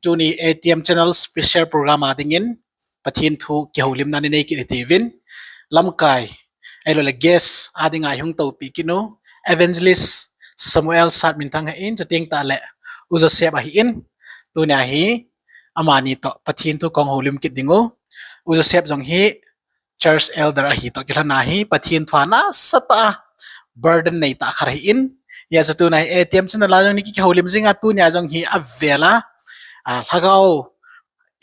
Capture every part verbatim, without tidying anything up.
tuni A T M channel special program a dingin Pathen thu kihoulimna nei kit hite uvin. Lamkai, ahilouleh guest a dinga hung toupi kit u Evangelist Samuel Satminthang ahin, chuteng tahle U Joseph ahin. Tunia hi amani toh Pathen thu kahung houlim kit diu. U Joseph jong hi church elder ahi toh kilhon a hi Pathen thu a nasatah a burden neitah khat ahin. Hijeh chun tunia hi A T M channel a jong nei kihoulim jing a, tunia jong hi avel a, ah, lhagao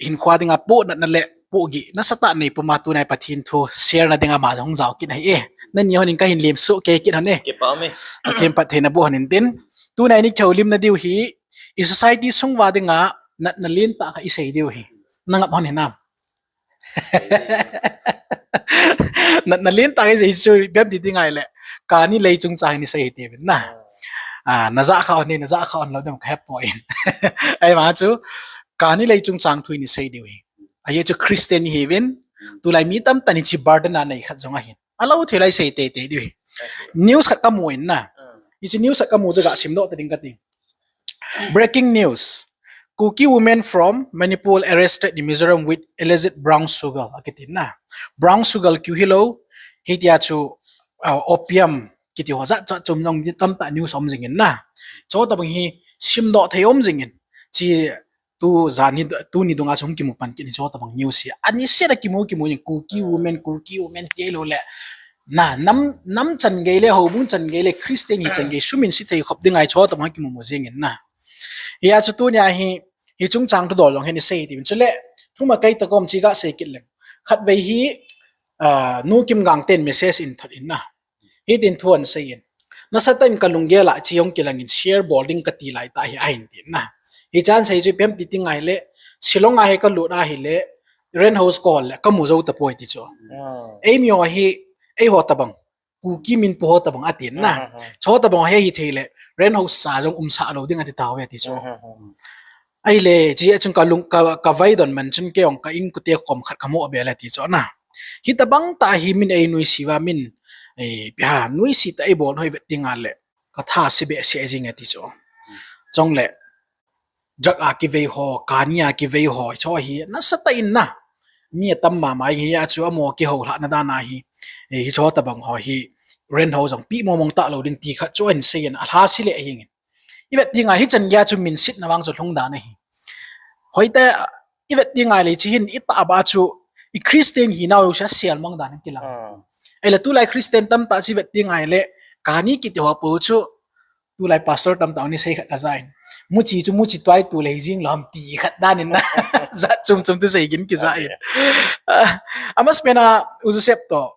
hinkho dinga pohnatna le pohgih nasatah nei puma tunia Pathen thu share na dinga ama hung jao kit ahi e. Nani hon in kahin lim soh kei kit hon e. Kipa ume. Pathen phattheina boh hon in tin. Tunia nei kihoulimna diu hi, i society sung uva dinga natna lentah khat isei diu hi. Na ngap hon hinam? Natna lentah isei chu ipi ham ti ding ahile, kani lei chungchang nei sei hite uvin na. Ah, na jah kha hon, na jah kha hon lou dem kahe poi. Ahivang chu, kani lei chungchang thu nei sei diu hi. Ajeh chu Christian ihiuvin, tulai mi tamtah in hiche burden a nei khat jong ahin. Alou thei lai sei teitei diu hi. News khat kamu in na. Hiche news khat kamu chu ga simdoh ta ding kati. Breaking news. Kuki women from Manipur arrested in Mizoram with alleged brown sugar. Akiti na. Brown sugar keu hilou. Hitia chu, uh, opium kiti ho jat jat chom jong tamtah news um jing in na. Chutabang hi simdoh thei um jing in. Hiche tu jan hi, tuni dunga chu hung kimu pan kit hi chutabang news hi. Ani seh a kimu, kimu jing Kuki women, Kuki women ti lou le. Na, nam, nam chan gei le, houbung chan gei le, Christian hi chan gei, sumin se thei khop ding ahi chutabang kimu mu jing in na. Hijeh chun tunia hi, hiche chungchang thudol jong hi nei sei ti uvin. Chule, thuma kei toh kom chu ga sei kit leng. Khatvei hi, ah, Nu Kimgang ten message ahin thot in na. Hitin thu ahin sei in. Nasatah in kalunggel a hiche hung kilang in share bol ding kati lai tah hi ahin tin na. Hiche ahin sei chu ipi ham ti ding ahile, Shillong a hi kalut ahile, rent house kahol le, kamu jou tapoi ti chu. Ah. Eimi ho hi, eiho tabang, Kuki min pu ho tabang atin na. Ah, ah, ah. Chutabang hi hithei le, rent house sa jong umsah lou ding ati tauve ati chu. Ah, ah, ah. Ahile, hiche a chun kalung, ka, kavaidon man chun kei jong ka inkote khom khat kamu be le ti chu na. Hitabang tah hi min einuisat uva min, eh, ipi ham, nuisat tah eibol hoi vet ding ahile, katha se behseh jing e ti chu. Chule, drug a kivei ho, kani a kivei ho, hiche hi nasatah in na. Mi atam mama hijeh chun amaho kihoulhahna dan ahi, eh, hiche tabang ho hi, rent house jong pe mong mong talou ding ti khat chu ahin sei in, alha se le ahi in. Ivet ding ahile hichan geiya chu min setna vang chu lhung dan ahi. Hoitah, ivet ding ahile hiche hin itahbeh a chu i Christian hinau jouse asel mang dan ahin kilang. Ah. Ahile tulai Christian tamtah chu ivet ding ahile kani kiti ho pou chu tulai pastor tamtah in asei khat kaja in. Muchi chu muchi tuai tu le hijing lou ham ti khat dan in na. Jat chom chom tu sei gin kija in. Okay. Ah, amasapen a U Joseph toh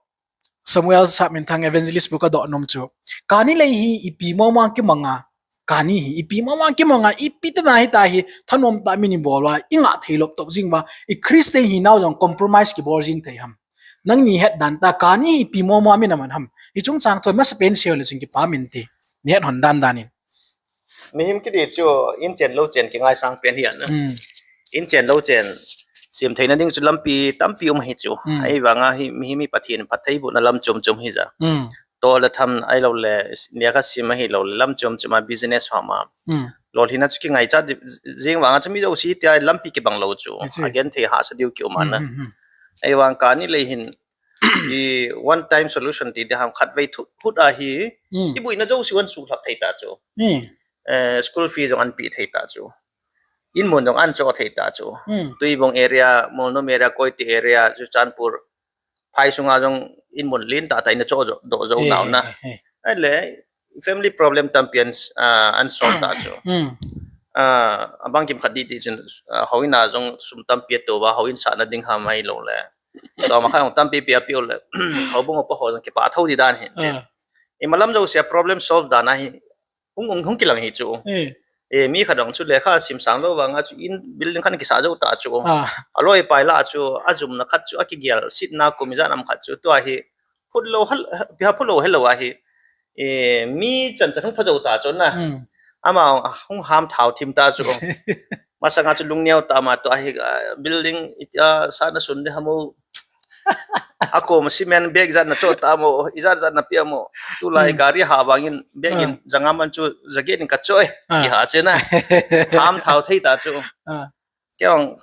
Samuel Satminthang Evangelist bu kadoh nom chu. Kani lei hi ipi mong mong kimang a. Kani hi ipi mong mong kimang a. Ipi tah a hita hi thanom tah a min ibol uva. Inga thei lop tou jing uva. I Christian hinau jong compromise kibol jing thei ham. Nangni het dan tah kani hi ipi mong mong a min aman ham. Hiche chungchang thu amasapen sei le chun kipa min ti. Nei het hon dan dan in. Mihem kiti chu in chen lou chen kingaisang pen ahi na. Hmm. In chen lou chen sem theina ding chu lampi tampi um ahi chu. Hmm. Ahivang a hi mihem hi Pathen phattheibohna lam chom chom hija. Hmm. Toh le tham ahilouleh, lekha sim ahilouleh, lam chom chom a business ho ma. Hmm. Lolhinna chu kingaichat jing vang a chu mi jouse tia lampi kibang lou chu. Agenthei hahsa diu kium ana. Hmm, hmm, hmm. Ahivang kani lei hin i one time solution ti ding ham khatvei thut, thut ahi. Hmm. Iboina jouse ahin suhlhap thei ta chu. Hmm. Eh, school fee jong ahin pe thei ta chu. Inmun jong ahin cho thei ta chu. Hmm. Tuibong area, Molnom area, Koite area, Churachandpur, phai sunga jong inmun lentah tah in ahin cho jo, doh jo nau na. Eh, eh, eh. Ahile, family problem tampi ahin, ah, ahin solve ta chu. Hmm. Ah, abang kimkhat dih dih chun, ah, houin a jong sum tampi atou uva, houin sahna ding ham ahilouleh. Chom khat jong tampi pi apiu le, houbung upa ho jong kipah thou ding dan ahi. Ah. Imalam jousea problem solve dan ahi. Hung, hung, hung kilang ahi chu. Eh. Eh, mi khat jong chu lekha sim sang lou vang a chu in building khat kisah jou ta chu. Ah. Aloi pai la chu, ajumna khat chu, akigel setna kum ijat ham khat chu, tua hi, phut lou hel, ipi ham phut lou helou ahi. Eh, mi chan chan hung pha jou ta chu na. Hmm. Ama hung ham thao thim ta chu. Masanga chu lungneo tah ama tua hi, ah, building, ah, sahna sun ding ham o. Akom cement bag ijat nacho tam o, ijat ijat napeh am o. Tulai, hmm, gari ha vangin bag in, ah, janga man chu jaget in kacho e. Ah. Kiha che na. Ham thao thei ta chu. Ah. Kei vang,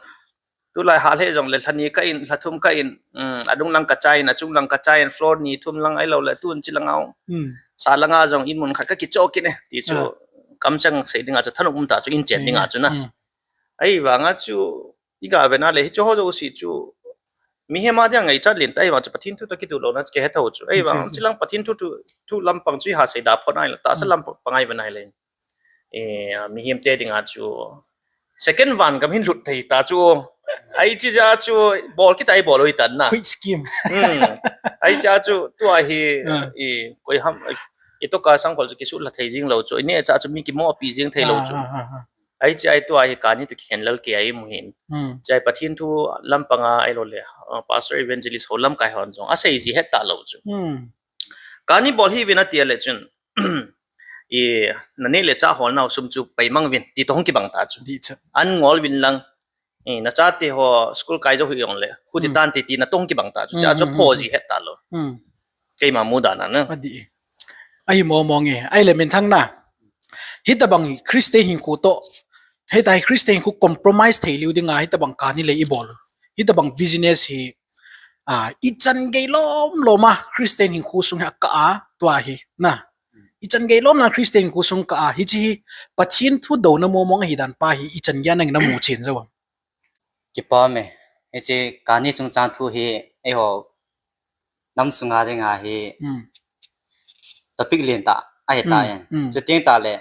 tulai hal he jong le lha ni ka in, lha thum ka in, um, adung lang ka chai in, achung lang ka chai in, floor ni thum lang ahilou le, tun chi lang a. Hmm. Sa lang a jong in mun khat ka kicho kit e, ti chu, ah, kamcheng sei ding a chu, thanop um ta chu, in chen ding a chu na. Hmm. Ahivang a chu, i ga ve na le, hichu ho jouse chu, mihem a ding a ngaichat len ta, ahivang chu Pathen thu toh kitu louna chu kihe thou chu. Ahivang, chu, chu, chi lang Pathen thu, thu, thu lampang chu i ha sei da phot nai le, tahsa, hmm, lampang a i ve nai le. Eh, mihem te ding a chu second van gam hin lut thei ta chu. Ahi chi ja chu bol kit a i bol u hi tan na. Quit scheme. Hmm. Ahi cha chu tua hi, ah, i koi ham, i, i toh ka sangkhol chu kisutlha thei jing lou chu. I neh cha chu mi kimopi jing thei lou chu. Ah, ah, ah, ah. Ahi chi a i tua hi kani toh kikhen lel kei a i mu hin. Hmm. Chi a i Pathen thu lampang a ahilou le, ah, pastor evangelist ho lamkai hon jong asei ji het ta lou chu. Hmm. Kani bol hih uvin ati a le chun, i, na neh le chah holnau sum chu pei mang uvin, ti toh hung kibang ta chu. Dih chu. An ngol uvin lang, i, na chate ho school kai jou hih jong le, khu ti, hmm, tan ti, ti na toh hung kibang ta chu. Cha chu, hmm, pho, hmm, ji het ta lou. Hmm. Keima mudan a na. Adih. Ahi mong mong e. Ahile minthang na. Hitabang Christian hinkho toh, hitabang Christian hinkho compromise thei lou ding a, hitabang kani le i bol. Hitabang business hi, ah, i chan gei lom lom a Christian hinkho sung hi a kah a, tua hi, na. I chan gei lom na Christian hinkho sung kah a, hichi hi Pathen thu douna mong mong ahi dan pa hi i chan gei a nang na mu chen jou. Kipa me, hichi kani chungchang thu hi, eiho nam sunga ding a hi, hmm, topic lien tah ahi ta, hmm, in. Hmm. Chuteng tah le,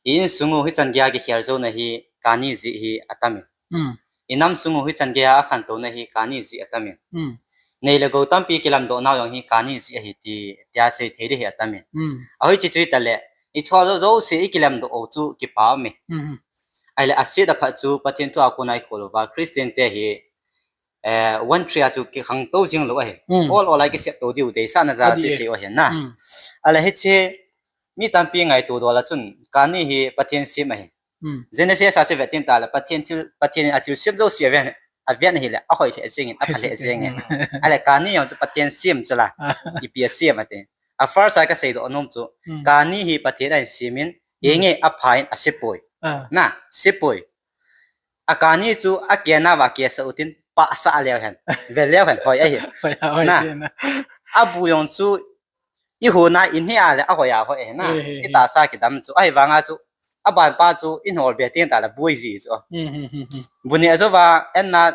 i insung u hichan gei a kikhel jouna hi kani jeh hi atam in. Hmm. I nam sung u hichan gei a akhantouna hi kani jeh atam in. Hmm. Nei le gou tampi kilamdoh nau jong hi kani jeh ahi ti, tia sei thei ding hi atam in. Hmm. Ahi chi chu hita le, i chol jou jouse i kilamdoh u chu kipa me. Hmm. Ahile aset aphat chu Pathen thu a kona i khol uva Christian te hi, eh, one tree a chu kikhangtou jing lou ahi. Hmm. Ol ol a kisep tou diu deisahna ja, adih, chu e, sei u ahi na. Hmm. Ahile hichi mi tampi ngaito dol a chun, kani hi Pathen sem ahi. Hmm. Genesis a chu vet teng tah le, Pathen thil, Pathen in athil sem jouse aven, aven ahile, ahoi lheh jeng in, apha lheh jeng in. Hmm. Ahile kani jong chu Pathen sem chu la, ipi asem ati. A first a kasei doh nom chu, hmm, kani hi Pathen ahin sem in, hmm, henge apha in ase poi. Ah. Na, se poi. A kani chu akenna uva kesah utin, pahsah leu hen, ve leu hen, hoi ahi. Hoi a, hoi na. Abu jong chu i hon a i neh a le ahoi a hoi ahi na. He, he, he. I tahsa kidam chu. Ahivang a chu, aban pa chu i hol be teng tah le boi ji chu. Hmm, hmm, hmm, hmm. Bu neh jou va, en na,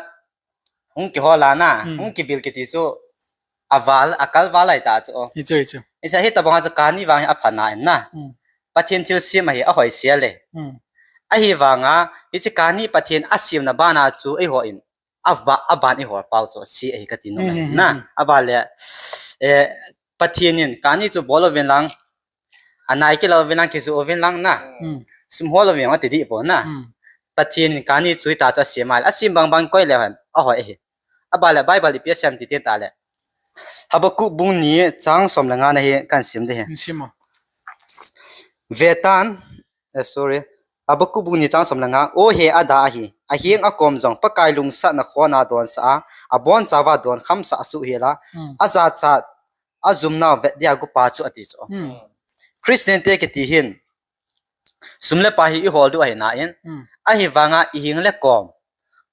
hung kihol a na, hmm, hung kibil kiti chu, aval, akal val lai ta chu. Hichu, hichu. Hichi a hitabang a chu kani vang hi apha na in na. Hmm. Pathen thil sem ahi, ahoi se le. Hmm. Ahivang a, hichi kani Pathen asemna ban a chu eiho in, ava, aban i hol pau chu ase ahi kati nom ahi, hmm, na. Hmm. Aban le, eh, Pathen in kani chu bol uvin lang, anai kilo uvin lang, kijoh uvin lang na. Hmm. Sum hol uvin lang ati dih pon na. Hmm. Pathen in kani chu hita chu asem a le, asem bang bang koi leu hen, ahoi ahi. Aban le Bible ipi asei em ti teng tah le, Habakkuk bung ni chang som le nga na hi kahin sim ding ahi. Sim o. Ve tan, eh, sorry. Habakkuk bung ni chang som le nga, O he, ada ahi, aheng akom jong, Pakai lungsatna khon a donsah a, abonchauva don khamsah suh hel a, hmm, ajachat, ajumnau vet dia gupa chu ati chu. Hmm. Christian te kiti hin, sum le pai hi i hol diu ahi na in, hmm, ahivang a i heng le kom,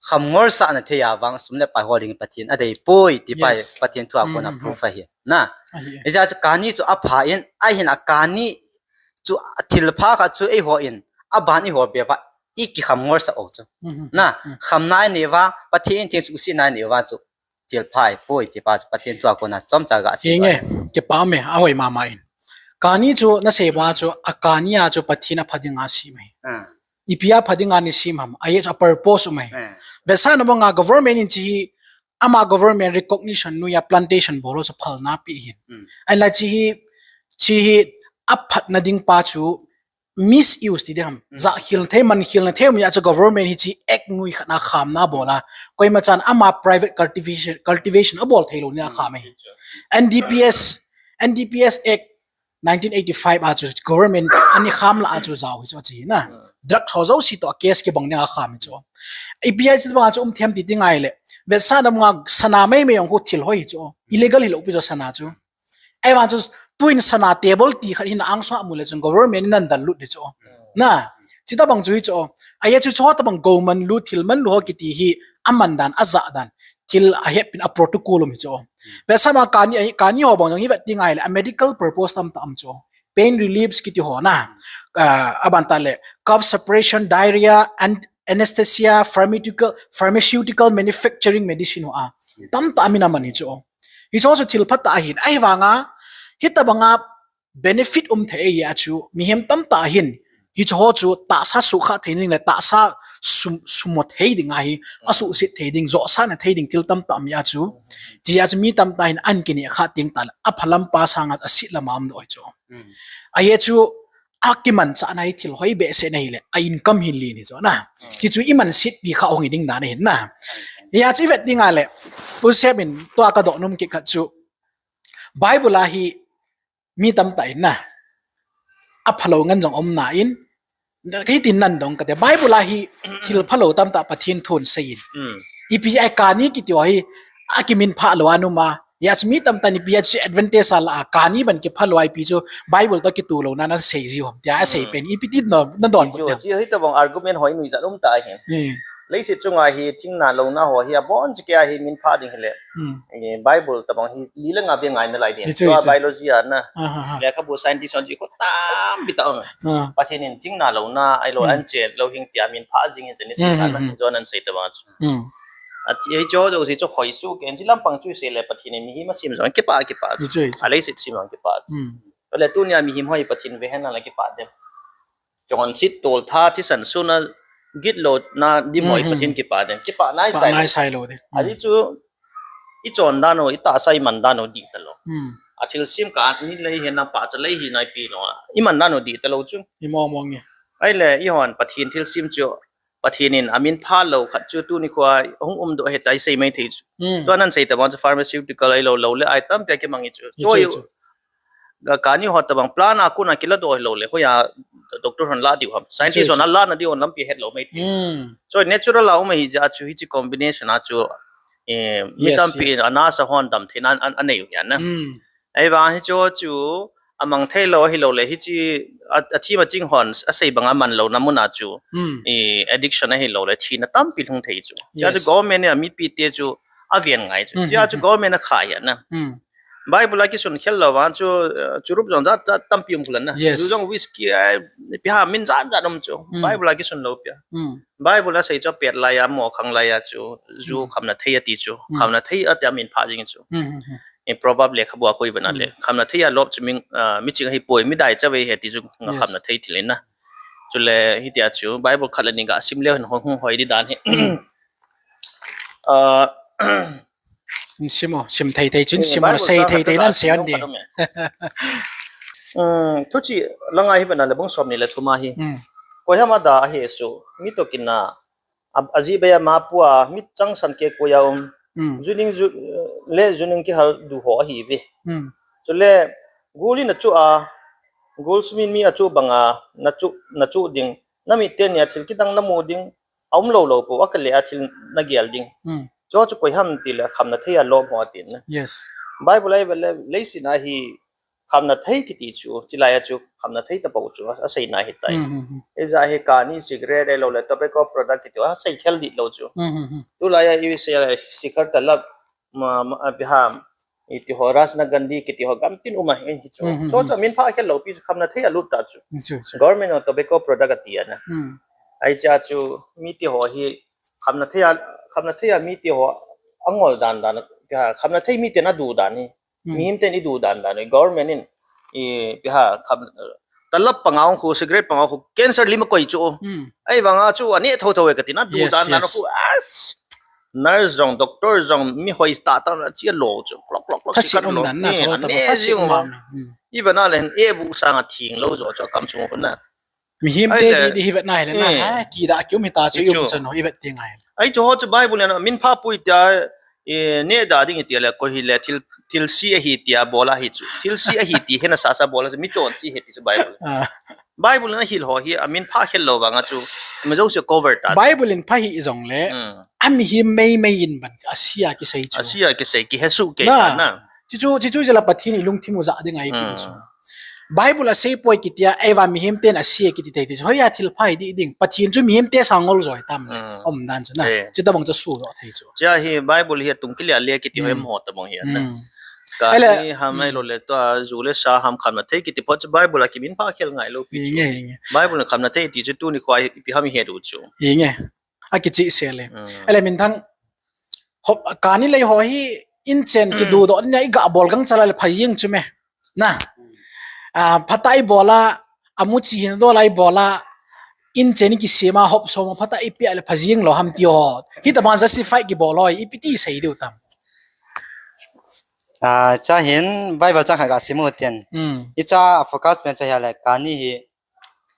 kham ngolsahna thei a vang sum le pai hol ding Pathen adei poi, ti pa hi, yes, Pathen thu a kona, hmm, hmm, proof ahi. Na. Ahi, ahi. Hijeh a chu kani chu apha in, ahin a kani chu thil pha khat chu eiho in, aban i hol be uva, i kikham ngolsah u chu. Hmm, hmm, na, hmm, hmm, khamna i nei uva, Pathen in thil suhsetna i nei uva chu thil pha ahipoi, ti pa chu Pathen thu a kona chomcha ga sei. Henge, kipa me, ahoi mama in. Kani chu nasei uva chu, a kani a chu Pathen apha ding a sem ahi. Ah. Ipi apha ding a nei sem ham, ahi chu a purpose um ahi. Ah. Vetsahna bang a government in hichi hi, ama government recognition noiya plantation bol u chu phalna pe ahin. Hmm. Ahinla hichi hi, hichi hi aphatna ding pa chu, misuse ti ding ham. Hmm. Jakhel thei, mankhel na thei um ahi a chu government hichi act noi khat na khamna bol a. Koima chan ama private cultivation, cultivation abol thei lou nia, hmm, kham ahi. N D P S, N D P S Act nineteen eighty-five a chu government ana kham la a chu jao hi chu chi na. Hmm. Drug ho jouse toh case kibang nia kham hi chu. Ipi a chu bang a chu um them ti ti ngai le. Vetsahna bang a sana mai mai jong khu thil hoi hi chu. Hmm. Illegal hilou pi chu sana chu. Ahivang chu, tuin sana table ti khat hin angsung a mu le chun government in ahin dan lut ding chu. Na, Chuti bang chu hi chu. Ahi chu chu tabang go man lu, thil man lu ho kiti hi, aman dan, aja dan. Thil ahet pin a protocol um hi chu. Pe sama kani, kani ho bang jong hi vet ding ahile, a medical purpose tamtah um chu. Pain reliefs kiti ho na. Ah, aban tah le, cough suppression, diarrhea, and anesthesia, pharmaceutical, pharmaceutical manufacturing medicine ho a. Tamtah amin aman hi chu. Hi chu chu thil phatah ahin. Ahivanga, hitabanga benefit um thei ahi a chu. Mihem tamtah ahin. Hi chu ho chu tahsa sukha thei ding le tahsa sum, sumo thei ding ahi. Asuhset thei ding, josahna thei ding thil tamtah um ahi a chu. Ti a chu mi tamtah ahin an kineh kha ting tah le. Aphalam pa sanga asit lama um doh hi chu. Ahi chu akimanchahna hi thil hoi behseh na hile, a income hin len hi chu na. Ti chu iman setpi kha hung hi ding dan ahin na. Hi a chu ivet ding ahile, u Sep in tua kadoh nom kit khat chu, Bible a hi mi tamtah in na, aphalou ngen jong um nan, kei tin nan dong kate, Bible a hi thil phalou tamtah Pathen thun seiyin. Ipi a kani kiti ho hi, akiminphah lou a um a, Hi a chu mi tamtah in ipi a chu advantage ala, kani ban kiphalou a ipi chu Bible toh kitoh louna nasei jiu ham tia asei pen ipi ti nadon chu, tia. Hitabang argument ho inuijat um tah ahi. Leiset chunga hi thingna louna ho hi abon chu kei a hi minphah ding hile. Bible tabang hi li le nga beh ngai nalai ding. Tua biology a na. Lekhabu scientist hon chu kho tampi tah um. Pathen in thingna louna, ahilou anchen, lou hing tia minphah jing hi chu ni sisa na, John an sei tabang chu. Athi, hiche ho jouse chu khoisu ken, hiche lampang chu seile Pathen in mihem asem jong kipah, kipah. Aleiset sem jong kipah. Ahile tunia mihem ho hi Pathen vehen lang le kipah dem. Chonset tolthat thisan suna gitlouna dimhoi Pathen kipah dem. Kipah naisai lou. Ahi chu ichon dan u, itahsa iman dan u dih talou. Athilsem kani lei hina pahcha lei hina ipi lou. Iman dan u dih talou chu. Ahile eihon Pathen thilsem chu Pathen in aminphah lou khat chu tuni khoa hung umdoh ahi tia isei mai thei chu. Tua nan sei tabang chu pharmaceutical ahilou, lou le ai tampi a kimang hi chu. Chu kani ho tabang plant a kona kiladoh hilou le, hoiya doctor hon lah diu ham, scientist hon alah nadiu hon lampi hetlou mai thei. Chu natural a um ahi jeh a chu hiche combination a chu mi tampi in anasa hon damtheina anei u ahi na. Ahivang hiche ho chu amang theilou ahilou le, hiche a, athem aching hon asei banga manlouna muna chu addiction ahilou le thina tampi lhung thei chu. Hiche a chu government in amipite chu aven ngai chu. Hiche a chu government akha ahi na. Bible a kisun khel lou vang chu, churup jong jat jat tampi um khulen na. Ju jong whisky, ipi ham min jat jat um chu. Bible a kisun lou pi a. Bible a sei chu apet laiya, amo khang laiya chu ju khamna thei ati chu. Khamna thei ati amin phah jing chu. Proverb lekhabu a khu ivet na le, khamna thei a lop chu miching ahipoi, midai chavei ahi ti chu khamna thei thil ahi na. Chule hitia chu Bible khat le ni gasim leu hen hung hoi di dan hi. Sim o, sim thei thei chun sim o, sei thei thei nan sei un di. Thuchih langa hi ivet na le bung somni le thum a hi, koiham ada ahesoh, mi toh kinah, ajih bei a ama pua, mi changsan keh koi a um, juning le juning kihal du ho ahiuve. Chule gul in achoh a, goldsmith mi achoh banga nachoh ding, namit teni a thil kidang namu ding, aum lou lou pou, akale a thil nagel ding. Chu chu koiham tile khamna thei a lop ho atin na. Bible a ivet le leiset a hi khamna thei kiti chu, chulai a chu khamna thei tapou chu aseina ahitai. Hijeh a hi kani, cigarette ahilou le tobacco product kiti asei khel dih lou chu. Tulai a isei sikhar talap, ipi ham, iti ho, Rasna Gandhi kiti ho gamtin um ahi chu. Chu chu minphah khel lou pi chu khamna thei a lut ta chu. Government hon tobacco product ati a na. Hiche a chu mite ho hi khamna thei a, khamna thei a mite ho angol dan dan, khamna thei miten adu dan hi. Mihem ten idu dan dan, government in ipi ham, talap panga hung khu, cigarette panga hung khu, cancer lim akoi chu. Ahivanga chu aneh thou thou e katina, du dan dan khu, nurse jong, doctor jong, mi hoi tahtah a chi alo chu, klok klok klok, thaset um dan na, aneh jing u. Ivet na le hin ebu sanga theng lou jo chu akam sung khu na. Mihem te di di hi ivet na hile na, kidah kium hita chu ium chan ho ivet teng ahile. Ahi chu ho chu Bible in minphah poi tia, neh da ding iti le, koi hile thil, thilse ahi tia bol ahi chu. Thilse ahi ti hena sasa bol ahi chu, michonse ahi ti chu Bible. Bible in ahil ho hi aminphah khel lou vanga chu, ima jouse cover ta. Bible in pha hih jongle, amihem mei mei in ban ase a kisei chu. Ase a kisei, kihesoh kei ta na. Chuchu, chuchu jeh a Pathen ilungthim u jah ding ahi pi chu. Bible a sei poi kitia, eiva mihem ten a sei kiti thei thei. Hoiya thil pha hi di ding. Pathen chu mihem te sang ngol jo hitam le. Hmm. Umdan chu na. Eh. Chutabang chu sudoh thei chu. Chia hi Bible hi atung kilia le kiti hoi mo tabang hi na. Hmm. Kani ham ahilou le tua ju le sa ham khamna thei kiti pho chu Bible a kimin pha khel ngai lou pi chu. Nge, nge. Bible khamna thei ti chu tuni khoa hi ipi ham ihet u chu. Nge. Akichih sel e. Hmm. Ele minthang, kani lei ho hi inchen kidudoh nia iga bol gangchal a le phajing chu me. Na. Ah, phatah a ibol a, amuchi hin dol a ibol a, inchen kisem a hop som a phatah a ipi a le phajing lou ham ti ho. Hitabang justify kibol ho, ipi ti sei diu tam. Ah, cha hin Bible chang khat ga sim u tin. Hmm. Hicha focus pen cha hia le kani hi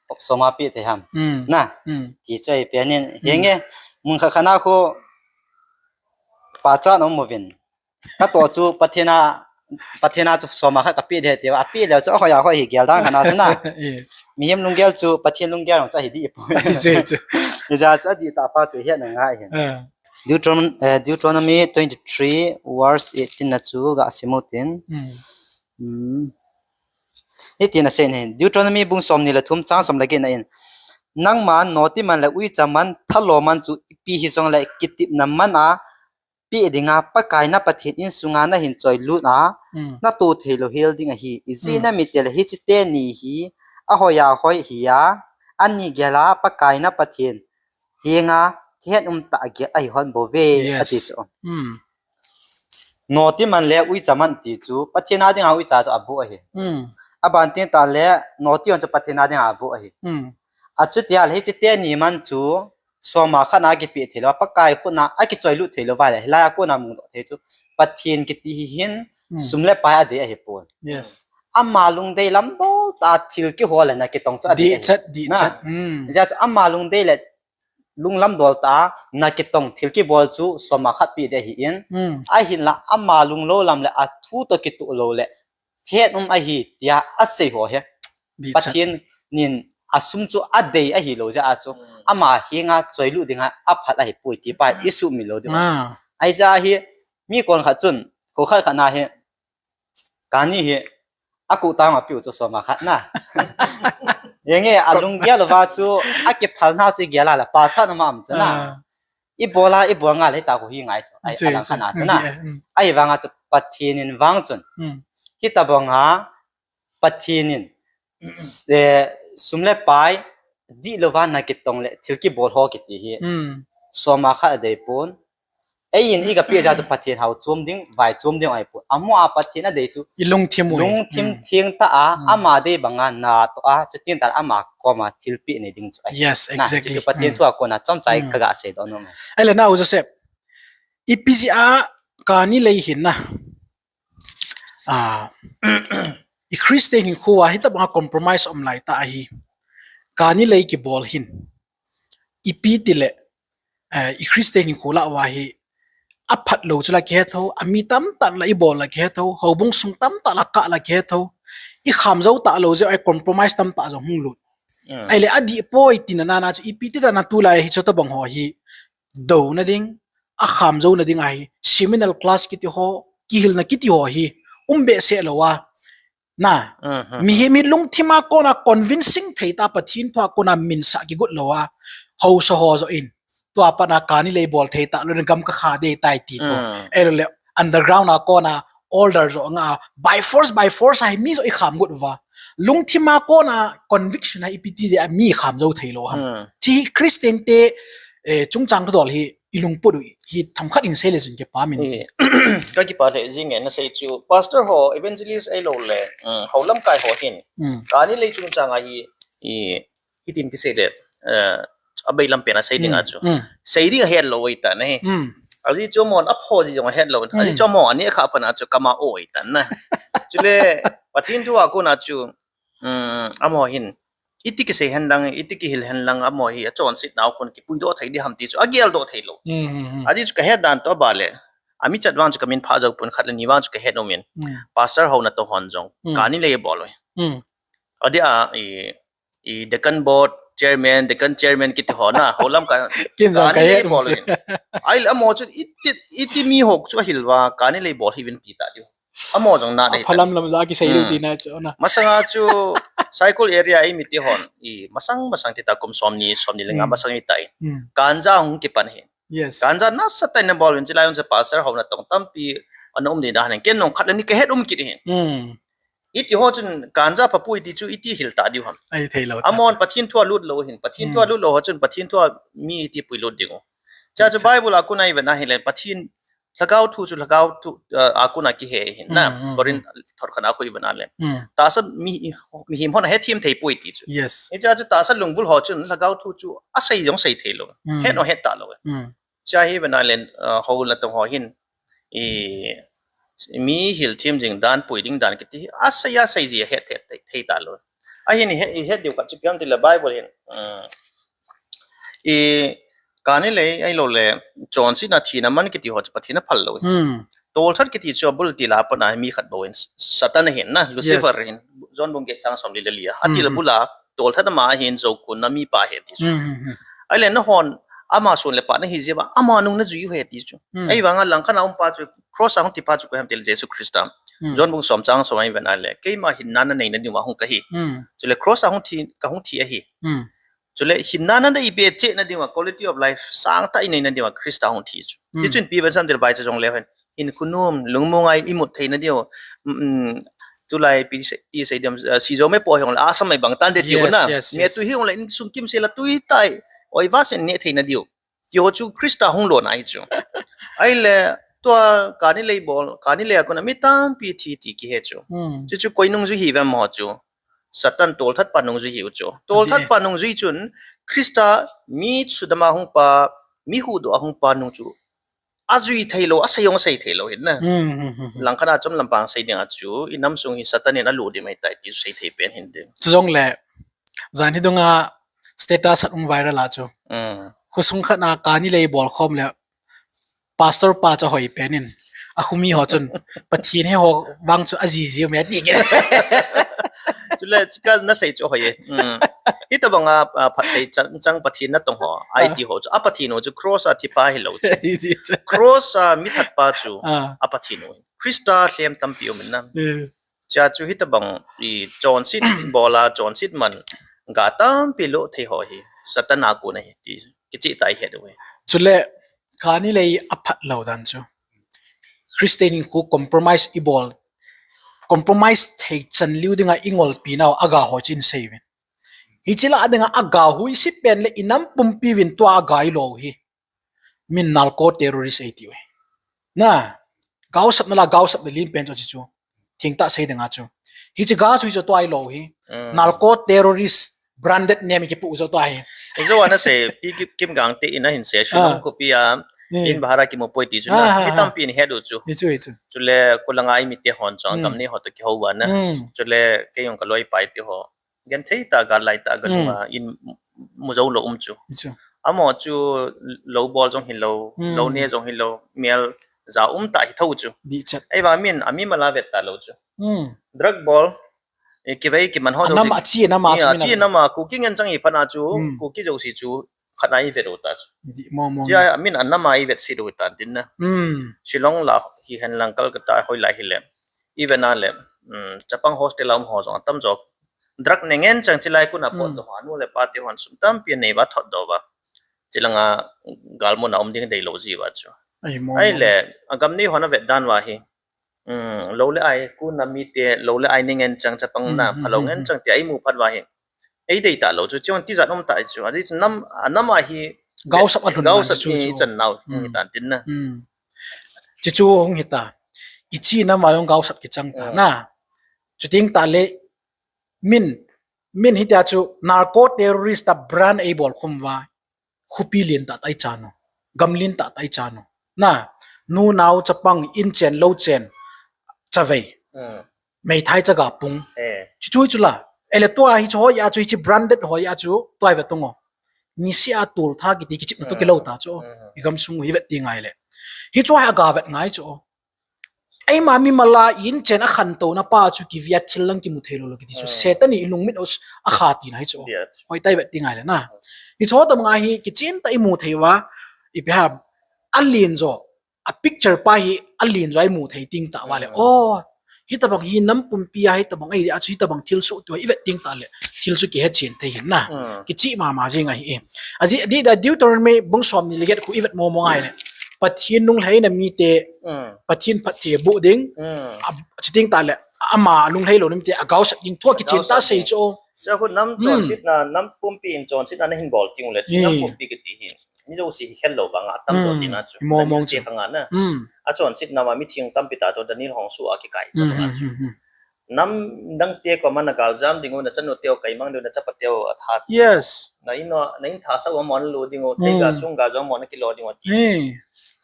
hop som a pe thei ham. Hmm. Na. Hmm. Ti chu ipi anin. Hmm. Hinge, mun khat khat na khu pachat nom uvin. Katoh chu Pathen a, Pathen a chu som a khat kape ding ti a, ape leu chu ahoiya hoi hi gel dan khat na chu na. Eh. Mihem lunggel chu Pathen lunggel jong chu ahi dih poi. Chu, chu. Hijeh chu adih tah pa chu hetna ngai hin. Ah. Deuteron-, eh, Deuteronomy twenty-three verse eighteen na chu ga sim u tin. Hmm. Hmm. Hitin asei in, Deuteronomy bung somni le thum chang som le get na in, nangman noti man le uicha man, thalo man chu ipi hijongle kitepna man a pe dinga Pakai na Pathen insunga nahin choilut a, hmm, natoh theilou hel ding ahi. Ijeh inem itile hiche teni hi ahoiya hoi hi a, ani gel a Pakai na Pathen henga thet um tah gel ahi hon bou ve, yes, ati chu. Hmm. Noti man le uicha man ti chu Pathen a dinga uicha chu aboh ahi. Hmm. Aban tin tah le noti hon chu Pathen a dinga aboh ahi. Hmm. Achuti a le hiche teni man chu som a khat na kipe theilou, Pakai khut na akichoilut theilou va le, hilai a kona mudoh thei chu Pathen kiti hi hin, hmm, sum le pai adei ahi pon. Yes. Ama lungdei lamdol tah a thil kihol le na kitong chu adei ahi. Dihchet, dihchet. Na. Hmm. Hijeh chu ama lungdei le lunglamdol tah a na kitong thil kibol chu som a khat pe ding ahi in. Hmm. Ahinla ama lunglou lam le athu toh kitoh lou le thet um ahi tia asei ho hi. Dihchet. Pathen in asum chu adei ahilou jeh a chu. Hmm. Ama henga choilut dinga aphat ahi poi ti pa i sumil lou ding. Ah. Ahijeh a hi mi kon khat chun, kho khat khat na hi, kani hi, aku tang a piu chu som a khat na. Hinge, alunggel uva chu, akiphal na chu igel a la, pachat na ma um chu na. Ah. Ibol a, ibol nga le ta khu hi ngai chu. Ai, chu, alang chu, khat na chu na. Hmm. Ahivanga chu Pathen in vang chun. Hmm. Hitabanga Pathen in, eh, sum le pai, dihlou va na kitong le thil kibol ho kiti hi. Hmm. Som a khat adei pon. Eiin iga pe jeh chu Pathen hao chom ding, vai chom ding ahi pon. Amaho a Pathen adei chu. I lungthim u. Lungthim, hmm, theng tah a, hmm, ama dei banga natoh a, chutin tah a ama koma thilpeh nei ding chu ahi. Yes, na, exactly. Chu Pathen, hmm, thu a kona chomcha, hmm, kaga seidoh nom. Ahile na u Joseph. Ipi jeh a kani lei hin na. Ah, i Christian hinkho a hitabanga compromise um lai tah ahi. Kani lei kibol hin. Ipi tile, eh, i Christian hinkho lah uva hi aphat lou chu la kihe thou, ami tamtah la ibol la kihe thou, houbung sung tamtah la kah la kihe thou, ikham jou talou jeh a compromise tamtah jong hung lut. Mm. Ahile adih poi tina nana chu ipi ti tah na tulai hi chutabang ho hi douna ding, akham jouna ding ahi, seminal class kiti ho, kihilna kiti ho hi, um behseh lou a. Na, mhm, mihem hi lungthim a kona convincing thei tah a Pathen thu a kona minsah kigot lou a, haosa ho joh in. Tua pat na kani lei bol thei talou in gam kakha ding tai ti ko. Mm. Ahilou le underground a kona order joh nga, by force, by force ahi mi joh ikham got uva. Lungthim a kona conviction a ipi ti ding a mi kham jou thei lou ham. Hmm. Chi Christian te, eh, chungchang kadol hi ilungput u hi themkhat in sei le chun kipa min. Eh, kakipah lheh jing e nasei chu. Pastor ho, evangelist ahilou le, um, hou lamkai ho hin. Hmm. Kani lei chungchang a hi, i, hitin kisei le, eh, abei lampen a sei ding a chu. Mm, mm. Sei ding ahet lou ahi tan ahi. Mm. Ajeh chu amahon apho ji jong ahet lou. Ajeh chu, mm, amahon ani akha phat na chu kama o ahi tan na. Chule, Pathen thu a kona chu, mm, amaho hin, iti kisei hen lang, iti kihil hen lang, amaho hi achonset nau kon kipuidoh thei ding ham ti chu, ageldoh thei lou. Mm, mm, mm. Ajeh chu kahet dan toh abale. Amichat vang chu kamin pha jou pon khat le ni vang chu kahet nom in. Mm. Pastor ho natoh hon jong, mm, kani lei bol lou. Mm. Adeh a, i, i deacon board chairman, deacon chairman kiti ho na, hou lamkai. Ken jong kani lei bol chu. Ahile amaho chu iti, iti mi ho chu ahil uva, kani lei bol hih uvin ti ta diu. Amo jong na dei. Aphalam lam ja kisei dei tina chu na. Masanga chu Saikul area a eimi te hon, i masang masang ti ta kum somni, somni le nga masang i ta in. Ganja hung kipan hi. Ganja nasatah in abol uvin, chulai hon chu pastor ho natong tampi ana um ding dan hin. Ken nung khat le ni kahet um kit hin. Iti ho chun ganja pha poi ti chu iti hil ta diu ham. Amahon Pathen thua lut lou hin. Pathen thua lut lou ho chun Pathen thua mi iti pui lut ding u. Cha chu Bible a kon a i vet na hile Pathen Lhagao thu chu Lhagao thu, uh, a kon a kihe hin na. Korinth thot khat a khu i vet na le. Tahsa mi, mihem hon ahe them thei poi ti chu. Hiche a chu tahsa lungvul ho chun Lhagao thu chu asei jong sei thei lou. Het jong het ta lou. Cha hi vet na le, uh, hou natong ho hin. I, mi hil them jing dan, pui ding dan kiti hi asei, asei ji ahet thei, thei, thei ta lou. Ahin i het, i het diu khat chu ipi ham tile Bible hin. I, kani lei, ahilou le, chonsetna thina man kiti ho chu Pathen in aphal lou. Tolthat kiti chu abul til a pat a mi khat bou in, Satan ahin na, Lucifer ahin, John bung get chang somli le li a. Atil abul a, tolthat ama ahin, joukon na mipa ahi ti chu. Ahile nahon, ama sun le pah nahi jeh uva, ama nung najui u ahi ti chu. Ahivanga langkhat a um pa chu, cross a hung thi pa chu koi ham tile Jesu Christa. John bung som chang som a i vet na le, keima hinna nanei na diuva hung kahi. Chule cross a hung thi, kahung thi ahi. Chule hinna nanei be cheh na diuva, quality of life sangtah i nei na diuva Christa hung thi chu. Tichun ipi ven sam tile Bible chu jong le hen. Hinkho nom, lungmong a imut thei na diu. Tulai ipi sei, ipi sei diu ham, uh, sijo me po hi jong le, asam mai bang tan de diu na. Me tu hi jong le insung kimsel a tui tai. Oi va sen ne thei na diu. Ti ho chu Christa hung lona hi chu. Ahile, tua kani lei bol, kani lei a kon a mi tampi thi ti kihe chu. Chu chu koi nungjui hi vem ho chu. Satan tolthat pa nungjui hi u chu. Tolthat pa nungjui chun, Christa mi sudam a hung pa, mi huhdoh a hung pa nung chu. Ajui thei lou, asei jong asei thei lou hin na. Langkhat a chomlam pang sei ding a chu, i nam sung hi Satan in alu ding mai tai ti chu sei thei pen hin ding. Chu jong le, jan hi dung a status a um viral a chu. Khosung khat a kani lei bol khom le, pastor pa chu hoi pen in. Akhomi ho chun, Pathen he ho vang chu ajiji um e ti ke. Chule, ka na sei chu hoi e. Hitobang a, a, phatthei chang, chang Pathen natong ho. Ai ti ho chu. A Pathen u chu cross a thi pa hilou chu. Cross a mi that pa chu. A Pathen u. Christa lhem tampi um in na. Cha chu hitobang i chonset bol a, chonset man. Ga tampi lo thei ho hi. Satan a kon ahi ti. Kicheh tah a i het u hi. Chule, kani lei a phat lou dan chu. Christian in khu compromise i bol. Compromise thei chan liu ding a i ngolpi nau a ga ho chu in sei uvin. Hiche lah a ding a a ga hui si pen le i nam pumpi uvin tua a ga i lo u hi. Min narco terrorist ei ti u hi. Na, gaosap na la, gaosap na lin pen chu chu. Thengtah sei ding a chu. Hiche ga chu hi chu tua i lo u hi. Narco terrorist branded name kipu u chu tua hi. Hijo ana sei, Pi Kim, Kim Gangte in ahin sei, Shillong khopi a, in bhara kimu poi ti chu na. Mi tampi in het u chu. Hi chu, hi chu. Chule, kholanga i mite hon chu, gam ni ho toh kihou uva na. Chule, kei jong ka loipa i ti ho. Genthei tah, gal lai tah, ka nunga in mu jou lou um chu. Amaho chu lou bol jong hilou, lou ne jong hilou, mel ja um tah hi tho chu. Ahivang min, a mimal a vet talou chu. Drug bol, kivei kiman ho jouse. Achi nama, Kuki ngen chang hi phat a chu, Kuki jouse chu, khat a i vet u ta chu. Chia min a nam a i vet sit u tan tin na. Shillong la hihen lang Kolkata hoilai hile. I vet na le, chapang hostel a um ho jong atam jo. Drug ne ngen chang chilai kona pot doh a nu le pa te hon sum tampi anei uva thot doh uva. Chilanga galmun a um ding deilou ji uva chu. Ahile, agam ni hon avet dan uva hi. Lou le ai, kona mite, lou le ai ne ngen chang chapang na, phalou ngen chang tia i mu phat uva hi. Ei dei talou chu, chun tijat um ta chu. Ajeh chu nam, a nam a hi gaosap a lhun gaosap chu i chan nau hi tan tin na. Chuchu hung hita. I chi nam a jong gaosap kichang ta na. Chuting tah le min, min hitia chu narco terrorist a brand ei bol khum uva. Khopi lentah tah i chan u. Gam lentah tah i chan u. Na, nu nao chapang in chen lou chen. Chavei. Meithai chaga pung. Chuchu chu la. Ele tua hi chu hoi a chu hi chi branded hoi a chu. Tua i ve tung o. Nisea tolthat kiti kichepna toh kilou ta chu. I gamsung hi vet ti ngai le. Hi chu hi aga vet ngai chu. Eima mimal a in chen a khantouna pa chu kivia thil lang kimu thei lou lou kiti chu. Satan in i lungmit u akha tina hi chu. Hoitah i vet ti ngai le na. Hi chu tabang a hi kichen tah i mu thei uva. Ipi ham. Alen jo. A picture pa hi alen jo i mu thei ting tah uva le. Oh, Hitabang hi nam pumpi a hitabang ahi a chu hitabang thil soh tua i vet ding tah le thil chu kihe chen thei hin na. Kichih mama jing ahi e. Aji di da Deuteronomy bung som ni le get khu i vet mo mo ngai le. Pathian nunglhaina mite, Pathian phatthei boh ding, a, chuting tah le ama lunglhai lou na mite a gaosap ding thu a kichen ta sei chu. Chu khu nam chonsetna, nam pumpi in chonsetna na hin bol ting le chu nam pumpi kiti hi mi jouse hi khel lou vang a tam jo tina chu. Mo mo chu. Khanga na. A chonsetna ma mi thing tampi ta to Daniel hong su a kikai ta chu. Nam dang te ko mana galjam ding u na chanu teo kaimang ding u na chapa teo a tha. Yes. Na in no, na in tha sa u mo na lu ding u, thei ga sung ga jo mo na kilo ding u ti.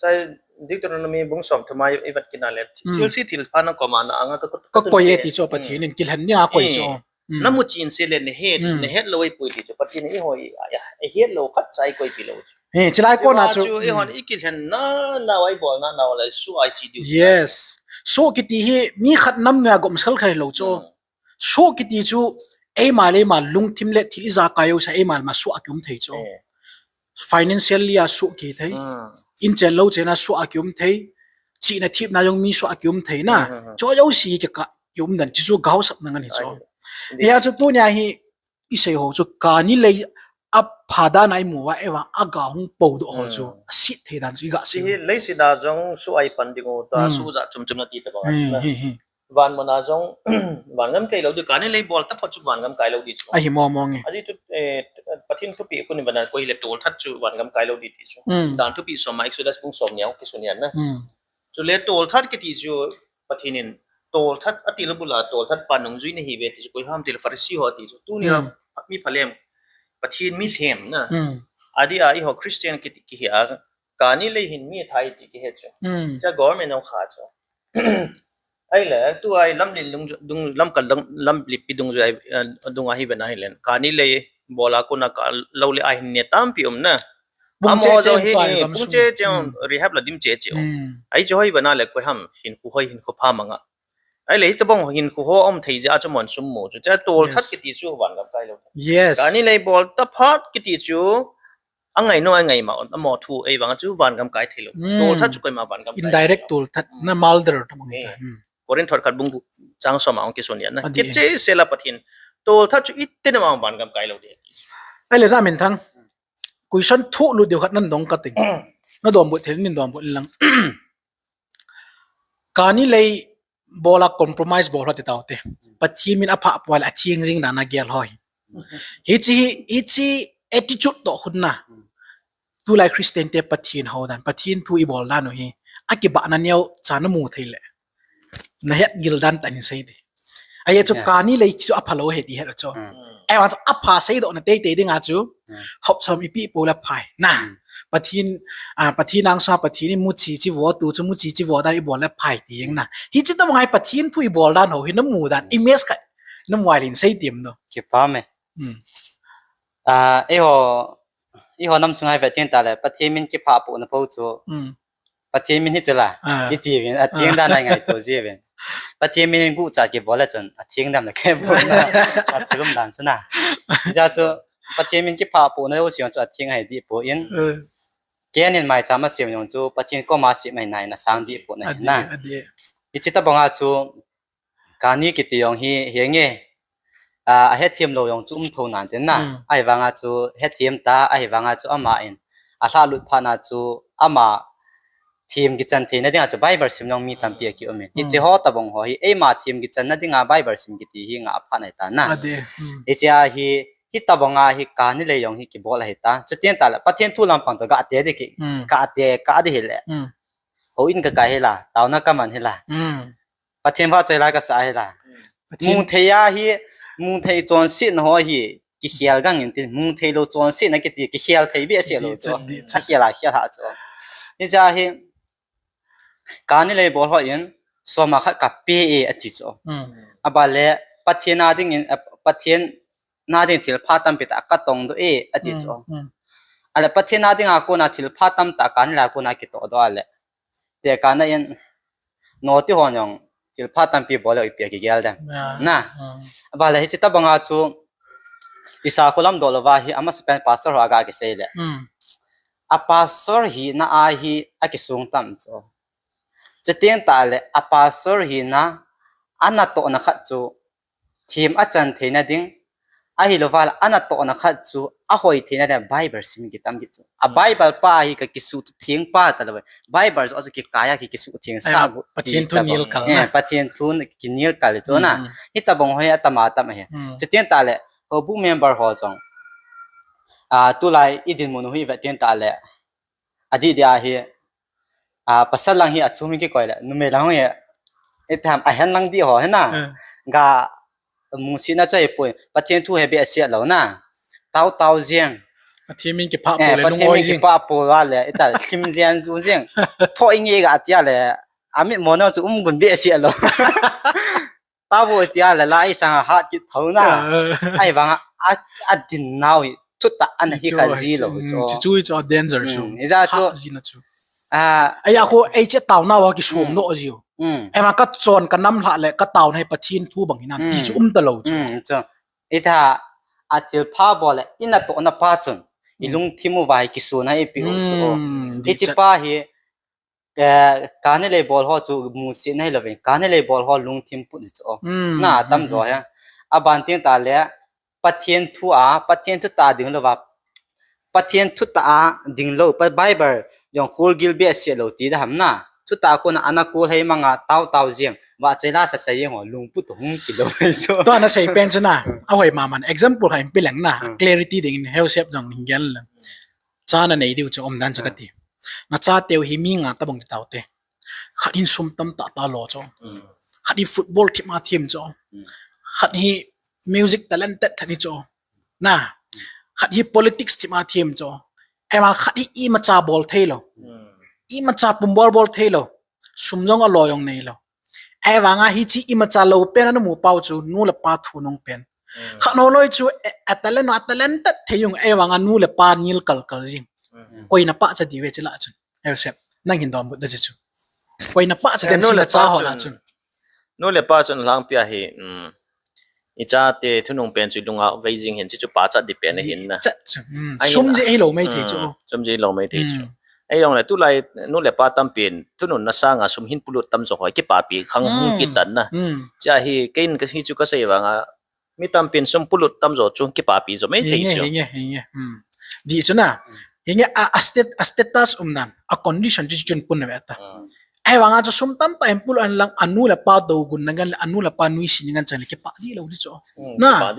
Chai Deuteronomy bung som thum a i vet kit na le. Thil si thil pha na ko ma na anga ka koi e ti chu Pathian in kilhen ni a koi chu. Na mu chin se le ne het, ne het lou i pui ti chu Pathian i hoi a, i het lou khat cha i koipi lou chu. He, chilai kona chu. Chu i hon i kilhen na, na wai bol na, na wai su ai chi diu. Yes. Su kiti hi mi khat nam na gom sal khai lou chu. Su kiti chu eima le eima lungthim le thil i jakai u sa eima ma su a kium thei chu. Financially a su ki thei. In chen lou chen a su a kium thei. Chihna thipna jong mi su a kium thei na. Chu jouse ki ka kium dan chi chu gaosap na ngan hi chu. Nia chu tunia hi i sei ho chu kani lei a pha dan a i mu a, ewa a ga hung po doh ho chu a sit thei dan chu i ga sei. Hi lei sit a jong su ai pan ding u ta, su ja chum chum na ti ta bang a chu na. Van mona jong van gam kai lou di, kani lei bol ta phot chu van gam kai lou di chu. Ahi mo mo nge. Aji chu, eh, Pathian thupi khu ni bana koi le tol that chu van gam kai lou di ti chu. Dan thupi som ma Exodus bung som ni a kisun yan na. Chu le tol that kiti chu Pathian in tol that a ti lou bula tol that pa nungjui na hi ve ti chu koi ham ti le Pharisee ho ti chu. Tunia mi phalem Pathian mi them na. Adi a i ho Christian kiti ki hi a kani lei hin mi thai ti ki he chu. Cha government nong kha chu. Ai le tu ai lam lin lung dung lam ka lam, lam lipi dung ju ai, eh, dung ahi ve na hi len. Kani lei bola kuna ka lou le ai hin ne tampi um na. Amo jo hi pung che che rehab la dim che che. Ai jo hi ve na le koi ham hin khu hoi hin khu pha manga. Ai le tabang hin khu ho um thei ja chu mon sum mo chu. Cha tol that kiti chu van gam kai lou. Yes. Kani lei bol ta phat kiti chu. Angai no angai ma, amo thu ei vang chu van gam kai thei lou. Tol that chu koi ma van gam kai. Indirect tol that na murder ta bang. Korin thot khat bung gu chang som a ong kisun yan na. Kiche se la Pathian. Tol that chu ite na ma van gam kai lou de. Ai le na min thang. Question thu lu deu khat nan dong ka ting. Na dom bu thil nin dom bu lang. Kani lei bola compromise bol ho ti tau te. Pathian min a pha pua le a thing jing dan a gel ho hi. Hichi, hichi attitude to khun na. Tulai Christian te Pathian ho dan, Pathian thu i bol dan u hi. A kibahna neo cha na mu thei le. Na het gil dan ta nin sei te. Ai chu kani lei chu a pha lou he ti het chu. Ai wa chu a pha sei doh na tei tei ding a chu. Hop som i pi po la phai. Na. Pathian, a, Pathian ang sa Pathian i mu chi chi vo tu chu mu chi chi vo dan i bol la phai ti eng na. Hichi ta ngai Pathian thu i bol dan ho hi na mu dan. I mes ka. Na mu ai lin sei tim no. Kipa me. A, eiho, eiho nam sungai ve tin ta le Pathian min kipha po na po chu. Pathian min hi chu la. I ti vin, a thing dan a ngai to ji vin. Pathian min gu cha ki bol le chun, a thing dan le ke bol na. A thilum dan chu na. Ja chu, Pathian min kipha po na u siang chu a thing ai di po in. Ken in mai cha ma siam yong chu, Pathian ko ma si mai nai na sang di po na na. Ichi ta banga chu, kani kiti yong hi, hi nge. A, a hethiam lou yong chu um tho nan tin na. Ahi vanga chu hethiam ta, ahi vanga chu ama in. A hla lut pha na chu ama thim kichan thei na dinga chu Bible sim long mi tampi a ki um in. Hiche ho tabang ho hi, eima thim kichan na dinga Bible sim kiti hi nga a pha nai ta na. Hiche a hi, hi tabanga hi kani lei yong hi kibol ahi ta. Chutin ta le, Pathian thu lampang to ga te de ki, ka te, ka de hi le. Ho in ka kai hi la, tau na ka man hi la. Pathian va chai lai ka sa hi la. Mu thei a hi, mu thei chonsetna ho hi, ki khial gang in tin, mu thei lou chonsetna kiti, ki khial thei be se lou chu. A khial a khial ha chu. Hiche a hi, kani lei bol ho in, soma khat ka pe e a ti chu. A ba le, Pathian a ding in, a, Pathian na ding thil pha tampi ta ka tong do e a ti chu. A le Pathian a ding a kona thil pha tam ta kani la kona ki to do a le. Te kana in, no ti hon yong, thil pha tampi bol le ipi a ki gel dem. Na. A ba le hichi ta banga chu, Isa khulam do lo va hi, ama sa pen pastor ho a ga ki sei le. A pastor hi na a hi a ki sung tam chu. Chutin ta le, a pastor hi na, anatohna khat chu them achan theina ding, ahilouva le anatohna khat chu ahoi theina ding Bible sim kitam kit chu. A Bible pa hi kakisuh theng pa talou. Bible chu achu kikai a ki, kisuh theng sa gu Pathen thu nilkal na. Pathen thu kinilkal chu na. Hitabang ho hi atama tam ahi. Chuteng tale, houbung member ho jong, a, tulai idinmun u hi vet teng tale, adih dia hi, a, pasal lang hi achom in kikoi le, numei lang hi, itiham ahen lang dih ho hi na. Ga, musetna chu ahipoi, Pathen thu hi behseh lou na. Tao tao jeng. Pathen min kiphah pol le, Pathen min kiphah pol le, ita lim jen ju jeng. Tho inge ga tia le, amit mona chu um gun behseh lou. Tavo tia le la isang a hat kit thou na. Ahivanga, a, adin nau hi, thutah ana hi kha ji lou chu. Chu chu danger chu. Ija chu. Hat jina chu. A, aya kho, ei che tao nau a kisum no jiu. Ema kachon kanam lha le katao na hi Pathen thu bang hina. Ti chu um talou chu. Chu. Itha, athilpha bol le, inatohna pa chun. Ilungthim uva hi kisuna ipi u chu. Hiche pa hi, eh, kani lei bol ho chu musetna hilouvin, kani lei bol ho lungthim put hi chu. Na, atam jo hi. Aban teng tale, Pathen thu a, Pathen thutah a ding louva, Pathen thutah a ding lou, pa Bible jong khol gil behseh lou ti da ham na. Thutah a kona ana kol hei manga tao tao jeng, vahchoi la sa sa jeng ho, lungput hung kilou hei chu. Tua nasei pen chu na, ahoi mama na. Example khat in pe leng na, clarity dingin Heusep jong hin gen leng. Cha nanei diu chu um dan chu kati. Nachateu hi mi nga tabang ti taute. Khat hin sum tamtah tah lo chu. Khat hi football thip a thim chu. Khat hi music talented khat hi chu. Na. Khat hi politics thip a thim chu. Ema khat hi imacha bol thei lou. Imacha pumbol bol thei lou. Sum jong alo jong nei lou. Ahivanga hiche imacha lou pen anamu pau chu nu le pa thunung pen. Khat noloi chu, eh, a talent, a talented thei jong, ahivanga nu le pa nilkal kal jing. Koina pahcha diu ve chila chun. Heusep, nang hin donbut da chu. Koina pahcha diu ve chila chun. Nu le pa chun alangpi a hi, ichate thunung pen chu ilunga vei jing hin, hiche chu pachat ding pen ahin na. Sum jeh hilou maithei chu. Sum jeh hilou maithei chu. Eijongle tulai nu le pa tampin thununna sanga sum hin polut tamjo ho kipapi khang hung kitan na. Hiche hi keiin kahi chu kasei vanga, mi tampin sum polut tamjo chu kipapi jo maithei chu. Dih chu na. Hinge a, a stat-, a status umnan, a condition chu chun pun ve ta. Ahivanga chu sum tamtah in polut hen lang anu le pa dogun na ngan le anu le pa nuisat na ngan chang le kipah dih lou dih chu. Na.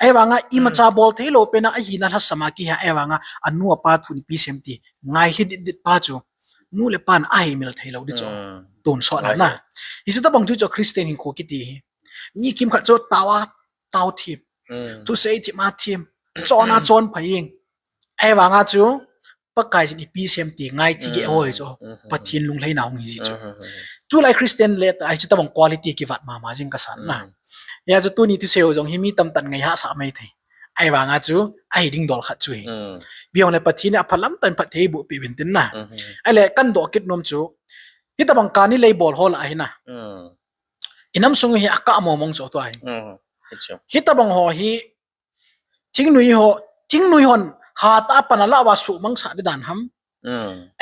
Ahivanga imacha bol thei lou pen a ahina lhasam a kihe, ahivanga anu apa thu ipi sem ti ngailhi dit dit pa chu nu le pan ahimil thei lou dih chu. Tonsot na. Hiche tabang chu chu Christian hinkho kiti hi. Mi kimkhat chu tao a tao thim. Thusei thim a thim. Chon a chon phai jeng. Ahivanga chu Pakai jin ipi sem ti ngai thigeh ho hi chu. Pathen lunglhaina hung hi ji chu. Tulai Christian le ta hiche tabang quality kivat mama jing kasan na. Hia chu tuni thusei ho jong hi mi tamtah in ngai hahsa maithei. Ahivanga chu ahi ding dol khat chu hi. Biong le Pathen in aphalam tah in phatthei boh peh uvin tin na. Ahile kadoh kit nom chu, hitabang kani lei bol ho lah ahi na. Inam sung hi akah momong chu tua hi. Hitabang ho hi thingnoi ho, thingnoi hon hatah a pan alah uva suhmangsah ding dan ham.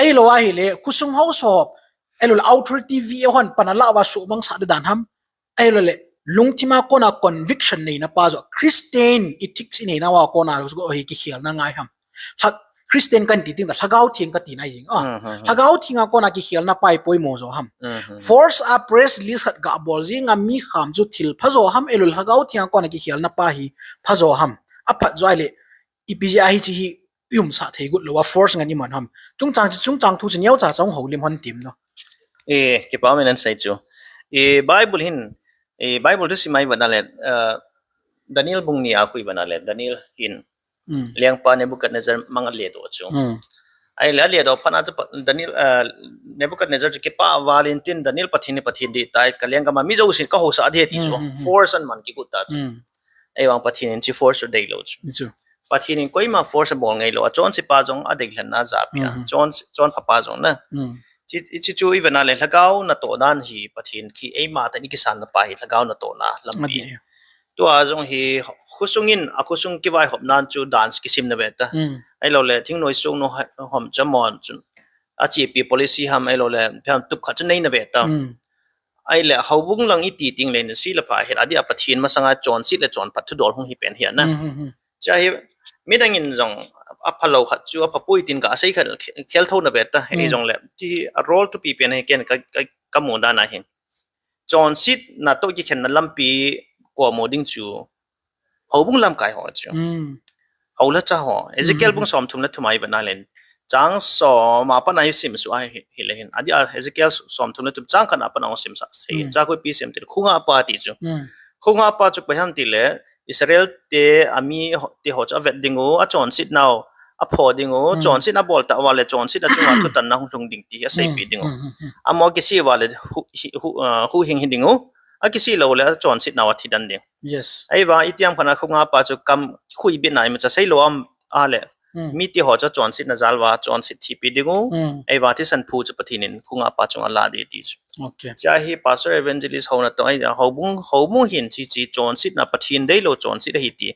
Ahilou ahile khosung haosa ho, ahiloule authority V A hon pan alah uva suhmangsah ding dan ham. Ahiloule lungthim a kona conviction neina pa joh, Christian ethics inei nauva kona joh hi kikhelna ngai ham. Christian kati teng tah Lhagao Theng kati nai jing. Lhagao Theng a kona kikhelna pa hi poimo jo ham. Force a press release khat gabol jing a mi kham chu thil phajo ham, ahiloule Lhagao Theng a kona kikhelna pa hi phajo ham. Aphat jo ahile ipi jeh a hiche hi iumsah thei got louva force ngan iman ham. Chungchang chu, chungchang thu chu neocha cha hung houlim hon tim no. Kipa min asei chu. Bible hin, Bible thusim a ivet na le, Daniel bung ni a khu ivet na le, Daniel hin lengpa Nebuchadnezzar mang aledoh chu. Ahile aledoh phat na chu Daniel, Nebuchadnezzar chu kipah val in tin, Daniel Pathen hi Pathen dih tai, kalenggam a mi jousen kahousah ding ahi ti chu. Force aman kigot ta chu. Ahivang Pathen in hiche force chu deilou chu. Pathen in koima force abol ngailou, achonsepa jong adeilhenna ajahpeh a. Chonphapa jong na. Hiche chu ivet na le Lhagao natoh dan hi Pathen khi eima tah in ikisanna pa hi Lhagao natohna lampi. Tua jong hi khosung in, akhosung kivaihopnan chu dance kisim na ve ta. Ahiloule thingnoi sung nu hom chamon chun achepi policy ham ahiloule pham tup khat chu nei na ve ta. Ahile, houbung lang iti ting le, nisi le pha hin, adeh a Pathen masanga chonset le chonphat thudol hung hi pen hi ana. Hmm, hmm, hmm. Chua hi, midang in jong, aphalou khat chu, aphapoi tin kasei khat, khelthou na ve ta, hi Hmm. jong le, ti a role thupi pen hi ken ka, ka, kamu dan a hin. Chonsetna toh kikhenna lampi komu ding chu, houbung lamkai ho chu. Hmm. Hou le cha ho. Ezekiel Hmm, bung hmm. somthum le thum a i vet na le. Chang som a pat a i sim suh a hi, hi le hin. Adeh a Ezekiel somthum le thum chang khat a pat a sim sa. Sei, Hmm. chang ko ipi sim ti le. Khunga pa ti chu. Hmm. Khunga pa chu ipi ham ti le. Israel te a mi ho, te ho chu avet ding u, achonset nau, apho ding u, Hmm. chonset abol tah uva le, chonset a chunga thutanna hung lhung ding ti hi aseipi Hmm. ding u. Hmm, hmm, hmm. Amaho kisih uva le, hu, hi, hu, ah, huhhing hi ding u. Akisih lou le, achonset nau athi den ding. Yes. Ahivang, itiam khat a khunga pa chu kam khui bit na imacha seilou am a le. Hmm. Mi ti ho chu chonsetna jal uva, chonset thipi ding u. Hmm. Ahivang, thisan phu chu Pathen in khunga pa chunga la ding ti chu. Okay. Chua hi Pastor Evangelist houna toh, ahi, houbung, houbung hin chi chi chonsetna Pathen deilou chonset ahi ti.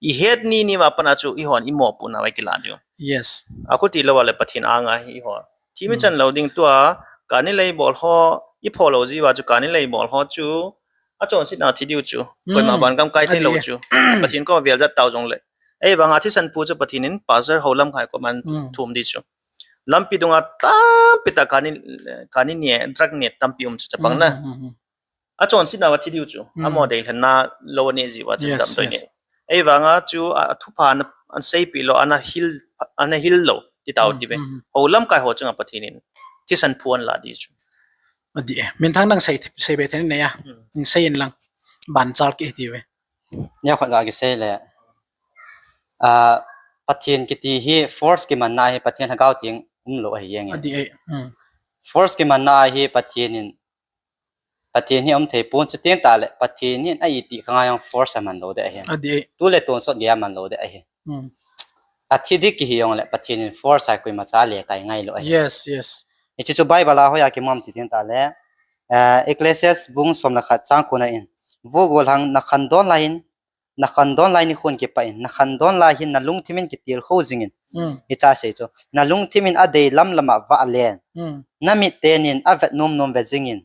I het ni ni ma pat a chu i hon i mopohna uva i kila diu. Yes. Akhuti lou a le Pathen anga hi i hon. Thi mi Hmm. chan lou ding tua, kani lei bol ho, i pho lou jiu va chu kani lei bol ho chu, achonsetna thi diu chu. Koima Hmm. van gam kai thei lou Adeh. chu. Pathen koma vel jat tau jong le. Ahivanga thisan phu chu Pathen in pastor hou lamkai koma Hmm. thum ding chu. Lampi dunga tampi tah kani, kani ne, drug ne tampi um chu chapang na. Hmm, hmm, hmm. Achonsetna uva thi diu chu. Hmm. Amaho deilhenna lou ne jiu va chu Yes, dam doi yes. ne. Ahivanga chu a, athupha na, an seipi lou, ana hil, ana hil lou, ti tau Hmm, ti ve. hmm, hmm. Hou lamkai ho chunga Pathen in thisan phu an la ding chu. Adeh e. Minthang nang sei, sei be thei ne ya. Hmm. Ning sei in lang. Ban chal kiti ve. Nia khat ga kisei le. Ah, Pathen kiti hi force kimanna hi Pathen Lhagao Theng umlou ahi jeng e. Adeh e. Hmm. Force kimanna hi Pathen in, Pathen hi um thei pon, chuteng tah le Pathen in a iti kanga jong force aman lou ding ahi. Adeh e. Tu le tonsot gei aman lou ding ahi. Hmm. Athi ding kihi jong le Pathen in force a koima cha le kai ngai lou ahi. Yes, yes. Hiche chu Bible a hoiya kimu ham ti teng tah le, eh, Ecclesiastes bung som le khat chang ko na in, vo golhang na khandon lai in, na khandon lai nikhon kipah in, na khandon lai hin na lungthim in kitilkhou jing in. Hmm. Hiche asei chu, na lungthim in adei lam lam a vah len. Hmm. Na mit teni in avet nom nom ve jing in.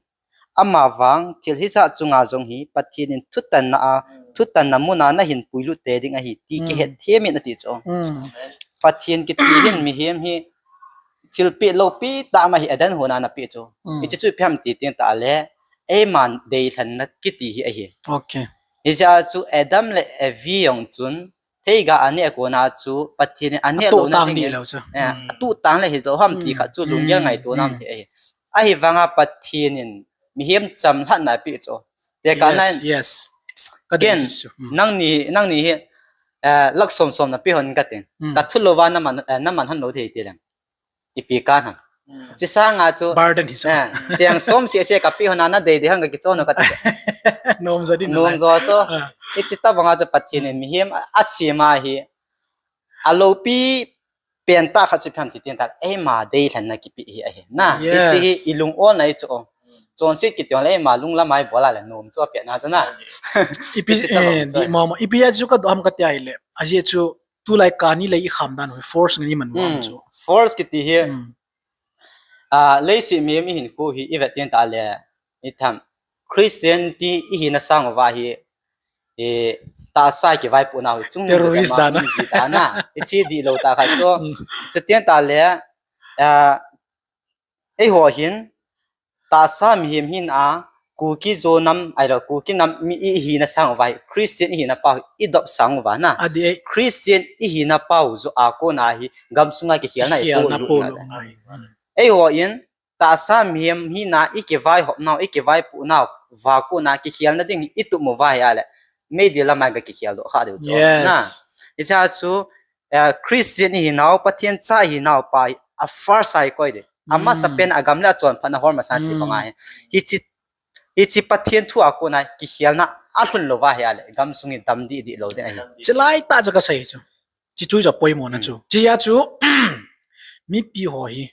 Amavang, thil hijat chunga jong hi, Pathen in thutanna a, thutanna muna nahin puilut tei ding ahi, ti Hmm. kihet them in ati chu. Hmm. Pathen kiti hin mihem hi, thil peh lou pi tah ma hi Eden hon a ana peh chu. Hmm. Hiche chu ipi ham ti teng tah le, eima deilhenna kiti hi ahi. Okay. Hijeh a chu Adam le Evi jong chun, theiga aneh a kona chu, Pathen in aneh lou na ding in, eh, Hmm. atuh tang le hilou ham ti Hmm. khat chu lunggel Hmm. ngaito nam Hmm. thei ahi. Ahivanga Pathen in mihem chamlhatna apeh chu. Te ka Yes, nan yes. Ka ken, dei chu. Hmm. nangni, nangni hi, eh, lakh som som napeh hon kati. Hmm. Ka thulou va naman, eh, naman hon lou thei ti leng. Ipi kan ham. Hmm. Hiche sanga chu, Burden hi chu. eh, cheng som seh seh kapeh hon a nadei dei hon kakichon u kati. Nom jo ding Nom nalai. jo chu. Ah. Hiche tobanga chu Pathen in mihem a, asem a hi. Aloupi pen tah khat chu ipi ham ti teng tah le, eima deilhenna kipeh hi ahi. Na, Yes. hiche hi i lung-olna hi chu. Chonset kiti le eima lunglam a ibol a le nom chu apetna chu na. Ipi, Hiche tobang eh, chu. dih mama. Ipi a chu kadoh ham kati a hile. Ajeh chu tulai kani lei ikham dan u hi force ngen iman u Hmm. chu. Force kiti hi, Hmm. ah, leiset mihem ihinkho hi ivet teng tah le, itham, Christian ti ihina sang uva hi, eh, tahsa kivaipoh nau hi chung Terrorist dan a. um ji ta na. Hiche dihlou tah khat chu. Hmm. Chuteng tah le, ah, eiho hin, tahsa mihem hina, Kuki Zo nam, ahilou, Kuki nam mi i, ihina sang uva hi, Christian ihina pau hi, idop sang uva na. Adih e. Christian ihina pau joh a kona hi, gamsunga kikhelna hi Kikhelna polut polut na. ngai. Eiho in, tahsa mihem hina ikivaihop nau, ikivaipoh nau, uva kona kikhelna ding itup uva hi a le, meidil lama ga kikhel doh kha diu chu. Yes. Na. Hiche a chu, eh, Christian ihinau, Pathen cha ihinau pa hi, a first a ikoi ding. Amasa Hmm. pen a gam le a chonphatna hol masan ti Hmm. banga hi. Hiche, hiche Pathen thu a kona kikhelna alhun lou uva hi a le, gamsung hi dam dih dih lou ding ahi. Chulai tah chu kasei chu. Hiche chu chu poimo na Hmm. chu. Hiche a chu, mipi ho hi,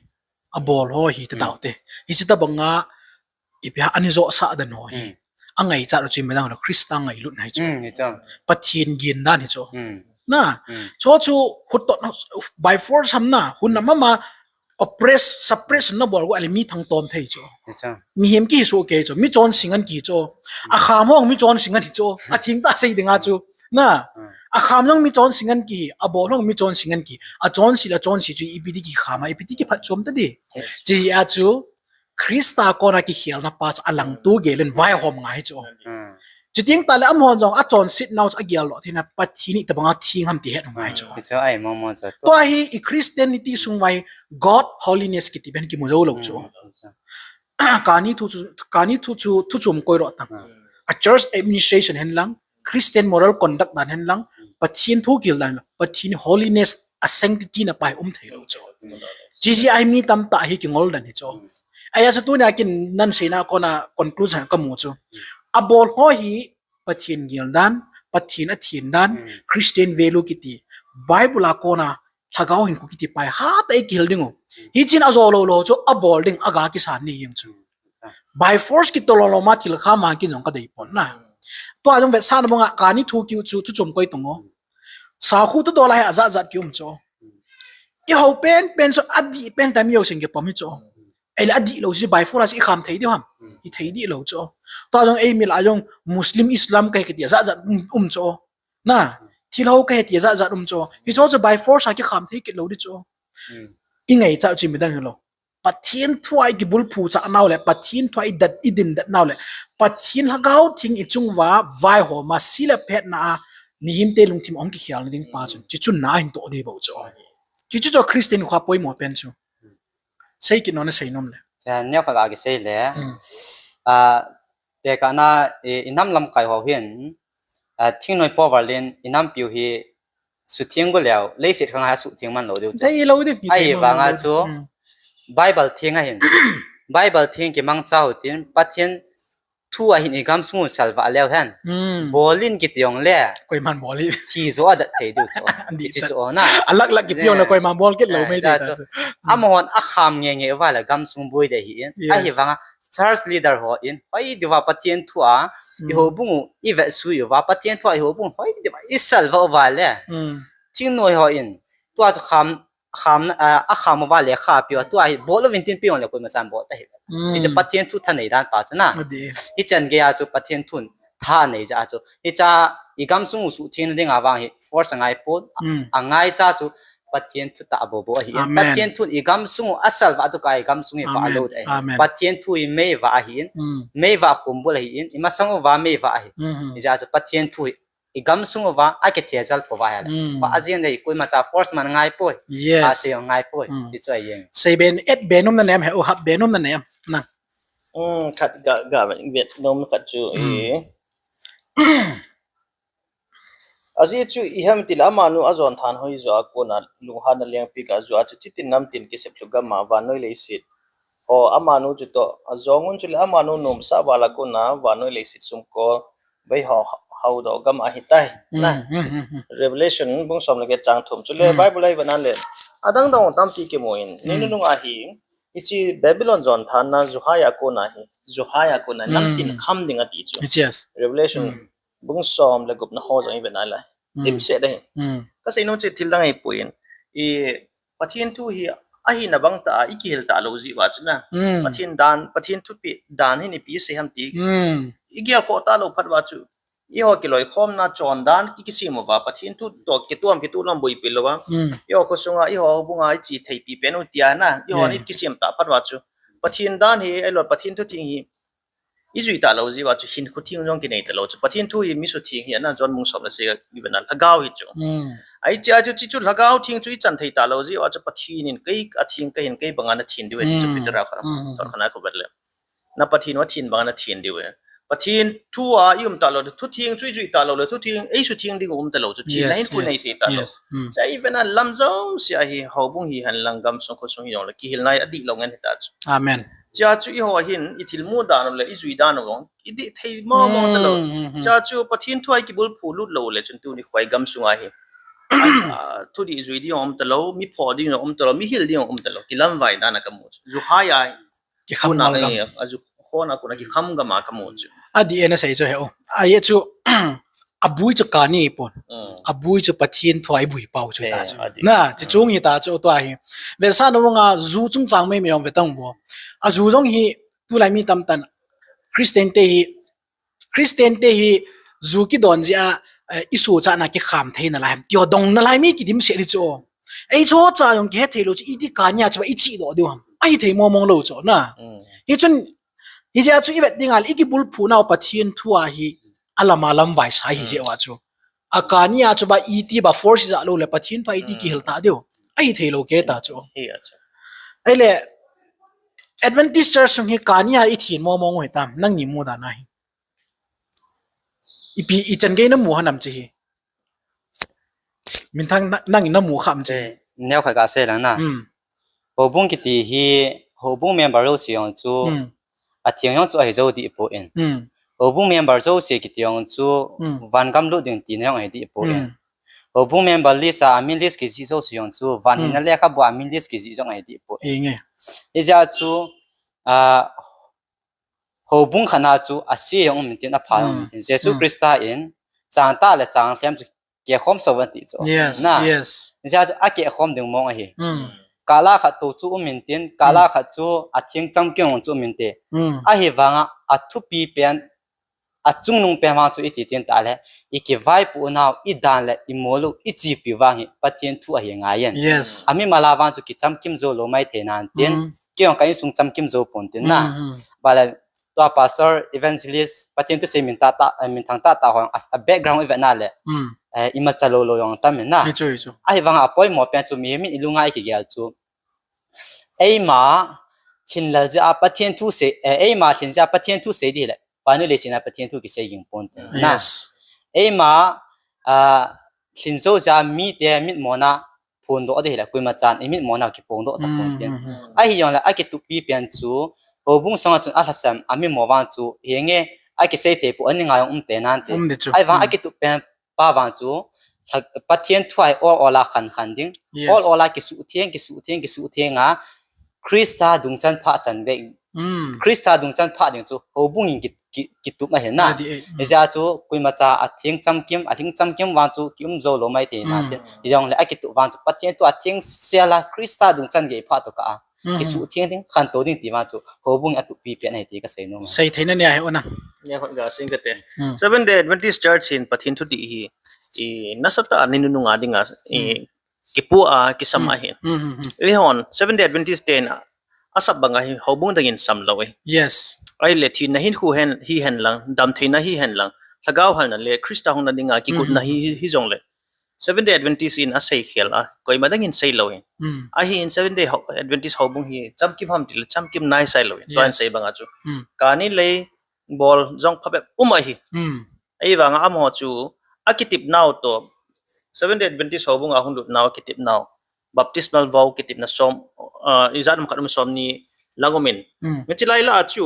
abol ho hi, Hmm. tadau te. Hiche tobanga, ipi ham, ana joh sah dan ho hi. Hmm. Angaichat u chu midang le Christa ngailutna hi chu. Hmm, hi chu. Pathen gindan hi chu. Hmm. Na, Hmm. chu chu hutot by force ham na, hun na mama, oppress, suppress na bol go ale mi thang tom thei chu. Acha. Mihem kihi soh kei chu, mi chonse ngen kihi chu. Akham ho mi chonse ngen hi chu. Atheng tah sei dinga chu. Na. Hmm. Akham jong mi chonse ngen kihi, abol ho mi chonse ngen kihi. Achonse le achonse chu ipi ti kikham a, ipi ti kiphatchom ta di. Yes. Chijeh a chu, Christa kona kikhelna pa chu alangto gel in vaihom ngai chu. Hmm. Chuteng tah le amahon jong achonset nau chu agel lou theina Pathen hi itobang a theng ham ti het ngai chu. Hmm. Hichu ahi mong mong chu. Tua hi i Christianity sung vai God holiness kiti pen kimu jou lou chu. Hmm. Kani thu chu, kani thu chu, thu chom koi lou tang. Hmm. A church administration hen lang, Christian moral conduct dan hen lang, Pathen thu kihil dan, Pathen holiness, a sanctity na pa hi um thei lou chu. Chijeh a hi mi tamtah hi kingol dan hi chu. Ahi a chu tunia kin nan seina kona conclusion kamu chu. Abol ho hi Pathen gel dan, Pathen athen dan, Christian value kiti, Bible a kona Lhagao hinkho kiti pa hi hatah a ikihil ding u. Hichun ajo lou lou chu abol ding aga kisan ni jeng chu. By force kiti lou lou ma thil kha ma kin jong kadei pon na. Tua jong vetsahna banga kani thu kiu chu, thu chom koi tung u. Sakhu thu dola hi ajat jat kium chu. I hou pen pen chu adih pen tah mi jousen kipom hi chu. Ahile adih lou chu by force a chu ikham thei diu ham. Hithei dih lou chu. Tua jong eimi lah a jong Muslim, Islam kahi kiti ajat jat um, um chu. Na, thilhou kahi ti ajat jat um chu. Hichu chu by force a kikham thei kit lou di chu. Ingaicha u chu midang hilou. Pathen thu a ikibulphu chah nau le, Pathen thu a idat, idindat nau le, Pathen Lhagao Theng ichung uva vaihom a, si le phatna a, mihemte lungthim ahung kikhelna ding pa chun. Chuchun na ahin toh di bou chu. Chuchu chu Christian kha poimo pen chu. Sei kit nom, na sei nom le. Cha, neo khat a kisei le. Hmm. Ah, tekahna, i, inam lamkai ho hin, ah, thingnoi power lin inampiu hi sutheng go leu, leiset khang a sutheng man lou diu chu. Thei lou ding, ahivanga chu, hmm, Bible theng ahin. Bible theng kimangcha u tin, Pathen thu ahin igamsung u salvah leu hen. Hmm. Bol in kiti jong le. Koiman bol in. Thi jo adat thei diu chu. Andi chu. Chu na. Alak lak kipi jong le koiman bol kit lou mai chu. Amahon akham nge nge uva le gamsung boi ding ahin. Yes. Ahivanga church leader ho in, hoi diuva Pathen thu a, hmm, ihoubung u ivet sui uva, Pathen thu a ihoubung u hoi diuva isalvah uva le. Hmm. Thingnoi ho in, tua chu kham, kham, ah, akham uva lekha apiu a, tua hi bol uvin tin piu le koima chan bol ta hi. Hmm. Hichu Pathen thu thanei dan pa chu na. Adi. Hichan gei a chu Pathen thun thanei jeh a chu. Hicha igamsung u suthengna dinga vang hi force angai pon. Hmm. Angaicha chu Pathen thu tah bou bou ahi. Amen. Pathen thun igamsung u asalvah tu ka igamsung hi vah lou ding ahi. Amen. Pathen thu hi meivah ahin. Hmm. Meivah khombul ahin. Imasang uva meivah ahi. Hmm. Hijeh a chu Pathen thu hi igamsung uva akithejal pouva ahile. Hmm. Vah jeng ding ahi, koimacha force man angai poi. Yes. Asei angai poi. Hmm. Chuchu ahi. Seibe, etbe nom na nem, he u hapbe nom na nem. Na. Hmm, khat ga, ga, vet nom khat chu, hmm, eh. Ajeh chu ipi ham itile amanu ajon thanhoi joh a kona lunghanna lengpeh a joh a chu chitin namtin kisep lhu gam a vannoi leiset ho amanu chutoh ajong un chule amanu nomsa val a kona vannoi leiset sumkol vei ho haudoh gam ahitai. Hmm, na. Hmm, hmm, hmm. Revelation bung som le get chang thum chule, hmm, Bible a ivet na le adang dang tampi kimu in, hmm, ni nunung a hi hiche Babylon jon thanna Johaya kona hi, Johaya kona, hmm, namtin kham ding ati chu. Yes. Revelation, hmm, bung som le gupna ho jong ivet na le. Hmm. Dimset ahi. Hmm. Kasei nom chu thil dang ahipoi. I Pathen thu hi ahina bang tah a ikihil talou jeh uva chu na. Hmm. Pathen dan, Pathen thupeh dan hin ipi sei ham ti. Hmm. Igel khoh talou phat uva chu. Eiho kiloikhomna chondan ki, kisem uva, Pathen thu toh kituam kituam boipi louva. Hmm. Eiho khosunga, eiho houbunga iche theipi pen u tia na, eiho, yeah, ni kisem tah phat uva chu. Pathen dan hi, ahilou Pathen thu theng hi, ijui talou jeh uva chu hinkho theng jong kinei talou chu. Pathen thu hi mi sutheng hi ana John bung som le sagi ivet na lhagao hi chu. Hmm. Ahi chea chu, chuche chu lhagao theng chu ichan thei talou jeh uva chu Pathen in kei atheng kahin kei banga nathen diu ahi chu, hmm, Peter a khat, hmm, thot khat na khu vet le. Na Pathen u athen banga nathen diu ahi. Pathen thu a i um talou le, thu theng chu i jui talou le, thu theng ei sutheng ding u um talou chu, thina, yes, hin phu, yes, nei thei talou. Yes. Hmm. Chea ivet na lam jouse a hi, houbung hihen lang gamsung khosung hijongle, kihilna hi adih lou ngen hita chu. Amen. Chea chu eiho hin, i thilmu dan u le, i jui dan u jong, i dih thei mong mong talou. Hmm, hmm, hmm. Chea chu Pathen thu a i kibulphu lut lou le, chun tuni khoa i gamsung a hi. Ah, thudih jui ding um talou, mi phoh ding um talou, mi hil ding um talou, kilamvai dan a kamu chu. Johaya hi. Kikham, kona, eh, aju khona kona kikham gam a kamu chu. Adih e nasei chu he u. Ahi chu, abui chu kani pon. Mm. Abui chu Pathen thu a ibui pau chu ta chu. Na, chi chung hi ta chu tua hi. Vetsahna vanga ju chungchang mai mai hung ve tang bo. Aju jong hi tulai mi tamtah in Christian te hi Christian te hi ju kidon jeh a, eh, isu chana kikham theina lai ham. Tio dong na lai mi kidim se di chu. Ei chu cha jong kihe thei lou chu iti kani a chu ichi doh diu ham. Ahi thei mong mong lou chu na. Mm. Hi chun, hi jeh a chu ivet ding a le ikibulphu nau Pathen thu a hi alam a lam vai sa hi jeh a chu. A kani a chu ba iti ba force ja lou le Pathen thu a iti kihil ta diu. Ahi thei lou ke ta chu. Hi a chu. Ei le, Adventist Church sung hi kani a ithin mong mong u hi tam. Nang ni mu dan a hi. Ipi, ichan gei na mu ha nam chi hi. Minthang na, nang na mu kham chi. Eh, neo khat ka sei lang na. Hmm. Houbung kiti hi, houbung member jouse jong chu, hmm, atheng jong chu ahi jou dih poi. Hmm. Houbung member jouse kiti jong chu, hmm, van gam lut ding tina jong ahi dih poi. Hmm. Houbung member list a, amin list kijih jouse jong chu, van, hmm, hinna lekhabu a amin list kijih jong ahi dih poi. Hi nge. Hijeh a chu, a, houbung khat na chu ase jong um intin, apha jong um intin. Jesu Christa in chang tah le chang lhem chu kehkhom sou uvin ati chu. Yes, na. Yes. Hijeh a chu akehkhom ding mong ahi. Mm. Kala khat to chu um intin, kala khat chu atheng chamkim chu um inte. Mm. Ahivanga athupi pen, achungnung pen vang chu iti tin tah le, ikivaipoh nau, idan le imol u, ichepi u vang hi Pathen thu ahi ngai in. Yes. Amimal a vang chu kichamkim jou lou mai thei nan tin. Mm. Kei jong ka insung chamkim jou pon tin na. Mm, mm. Ba le, tua pastor, evangelist, Pathen thu sei min tah tah, eh, minthang tah tah ho, a, a background ivet na le, mm, eh, imacha lou lou jong tam in na. Hi chu, hi chu. Ahivanga apoimo pen chu mihem in ilunga ikigel chu. Eima lhin lal jeh a Pathen thu sei, eh, eima lhin jeh a Pathen thu sei ding le, vannoi leiset a Pathen thu kisei ging pon tin na. Yes. Eima, ah, lhin jou jeh a mite mitmo na phondoh ding hile, koima chan imitmo nau kiphondoh tapon tin. Mm, mm, mm. Ahijongle akitupi pen chu, houbung sunga chun alhasam, amimo vang chu, henge, akisei thei pon, ani ngai jong um te nan te. Um di chu. Ahivang, mm, akitup pen pa vang chu, Pathen thu a hi ol ol a khan khan ding. Yes. Ol ol a kisuhtheng, kisuhtheng, kisuhtheng a, Christa dungchan phah chan ding. Mm. Christa dungchan phah ding chu houbung in ki, ki, kitup ahi na. Adi, eh, mm. Hijeh a chu koima cha atheng chamkim, alhing chamkim vang chu kium jou lou mai thei na tin. Mm. Hijongle akitup vang chu Pathen thu a thengsel a Christa dungchan gei phah tokah a, mm, kisuhtheng ding, khantou ding ti vang chu houbung atupi pen ahi ti kasei nom. Sei theina nia hi u na. Nia hon ga sing kate. Mm. Seventh Day Adventist Church in Pathen thu dih hi, i, nasatah a ni nunung a dinga, i, mm, kipu a, kisam, mm, ahi. Mm, mm, mm. Eihon, Seventh Day Adventist ten a, asap banga hi, houbung dangin sam lou e. Yes. Ahile thina hinkho hen, hihen lang, damtheina hihen lang, lhagao halna le Christa hungna dinga kigotna, mm, hi, hi, hijongle. Seventh Day Adventist in asei khel a, koima dangin sei lou e. Mm. Ahin Seventh Day ho, Adventist houbung hi, chamkim ham tile, chamkim naisai lou e. Yes. Tua asei banga chu. Mm. Kani lei bol jong phabep um ahi. Mm. Ahivanga amaho chu akitep nau toh, Seventh Day Adventist houbung a hung lut nau, akitep nau, baptismal vow kitepna som, ah, ijat ham khat um, somni lang um in. Mm. Hiche lai lah a chu,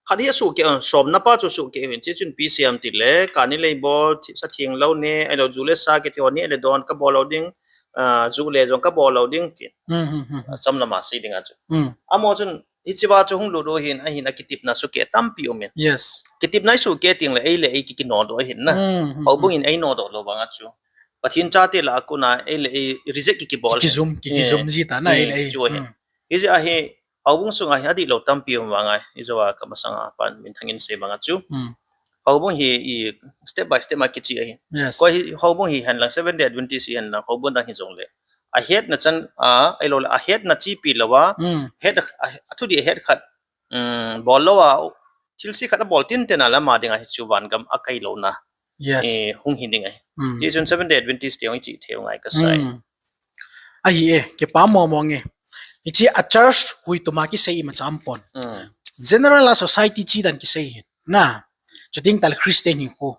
khat hi asuhkeh, ah, somna pa chu asuhkeh uvin, hiche chun ipi asei em tile, kani lei bol, thi, sa theng lou ne, ahilou ju le sa kiti ho ne le don kabol lou ding, ah, ju le jong kabol lou ding tin. Mm, mm, mm, mm. Ah, chomlam a sei ding a chu. Mm. Amaho chun, hiche va chu hung lut u hin, ahin akitepna suhkeh tampi um in. Yes. Kitepna isuhkeh tengle, ei le ei kikinodoh ahin na. Mm, mm, houbung, mm, in einodoh lou banga chu. Pathen chate lah a kona, ei le ei reject kikibol. Kikijum, kikijum, eh, ji ta na, eh, ei le ei. Chu ahi. Mm. Hijeh a hi, houbung sunga hi adihlou tampi um vanga, ijou a kamasanga pan minthang in sei banga chu. Mm. Houbung hi, i, step by step a kiche ahi. Yes. Koi hi, houbung hihen lang, Seventh Day Adventist hihen lang, houbung dang hijongle. Ahetna chan, a, ahilou le, ahetna chepi louva, mm, het, a, athudih ahet khat, mm, bol louva, thilse khat abol tinten a le ama dinga hichu vangam akai louna. Yes. Eh, hung hi ding ahi. Mm. Hichun Seventh Day Adventist te hung ichi thei u ngai kasai. Mm. Ahi e, kipa mong mong e. Hiche a church huituma kisei imacha um pon. Mm. General a society chi dan kisei hin. Na, chuting tah le Christian hinkho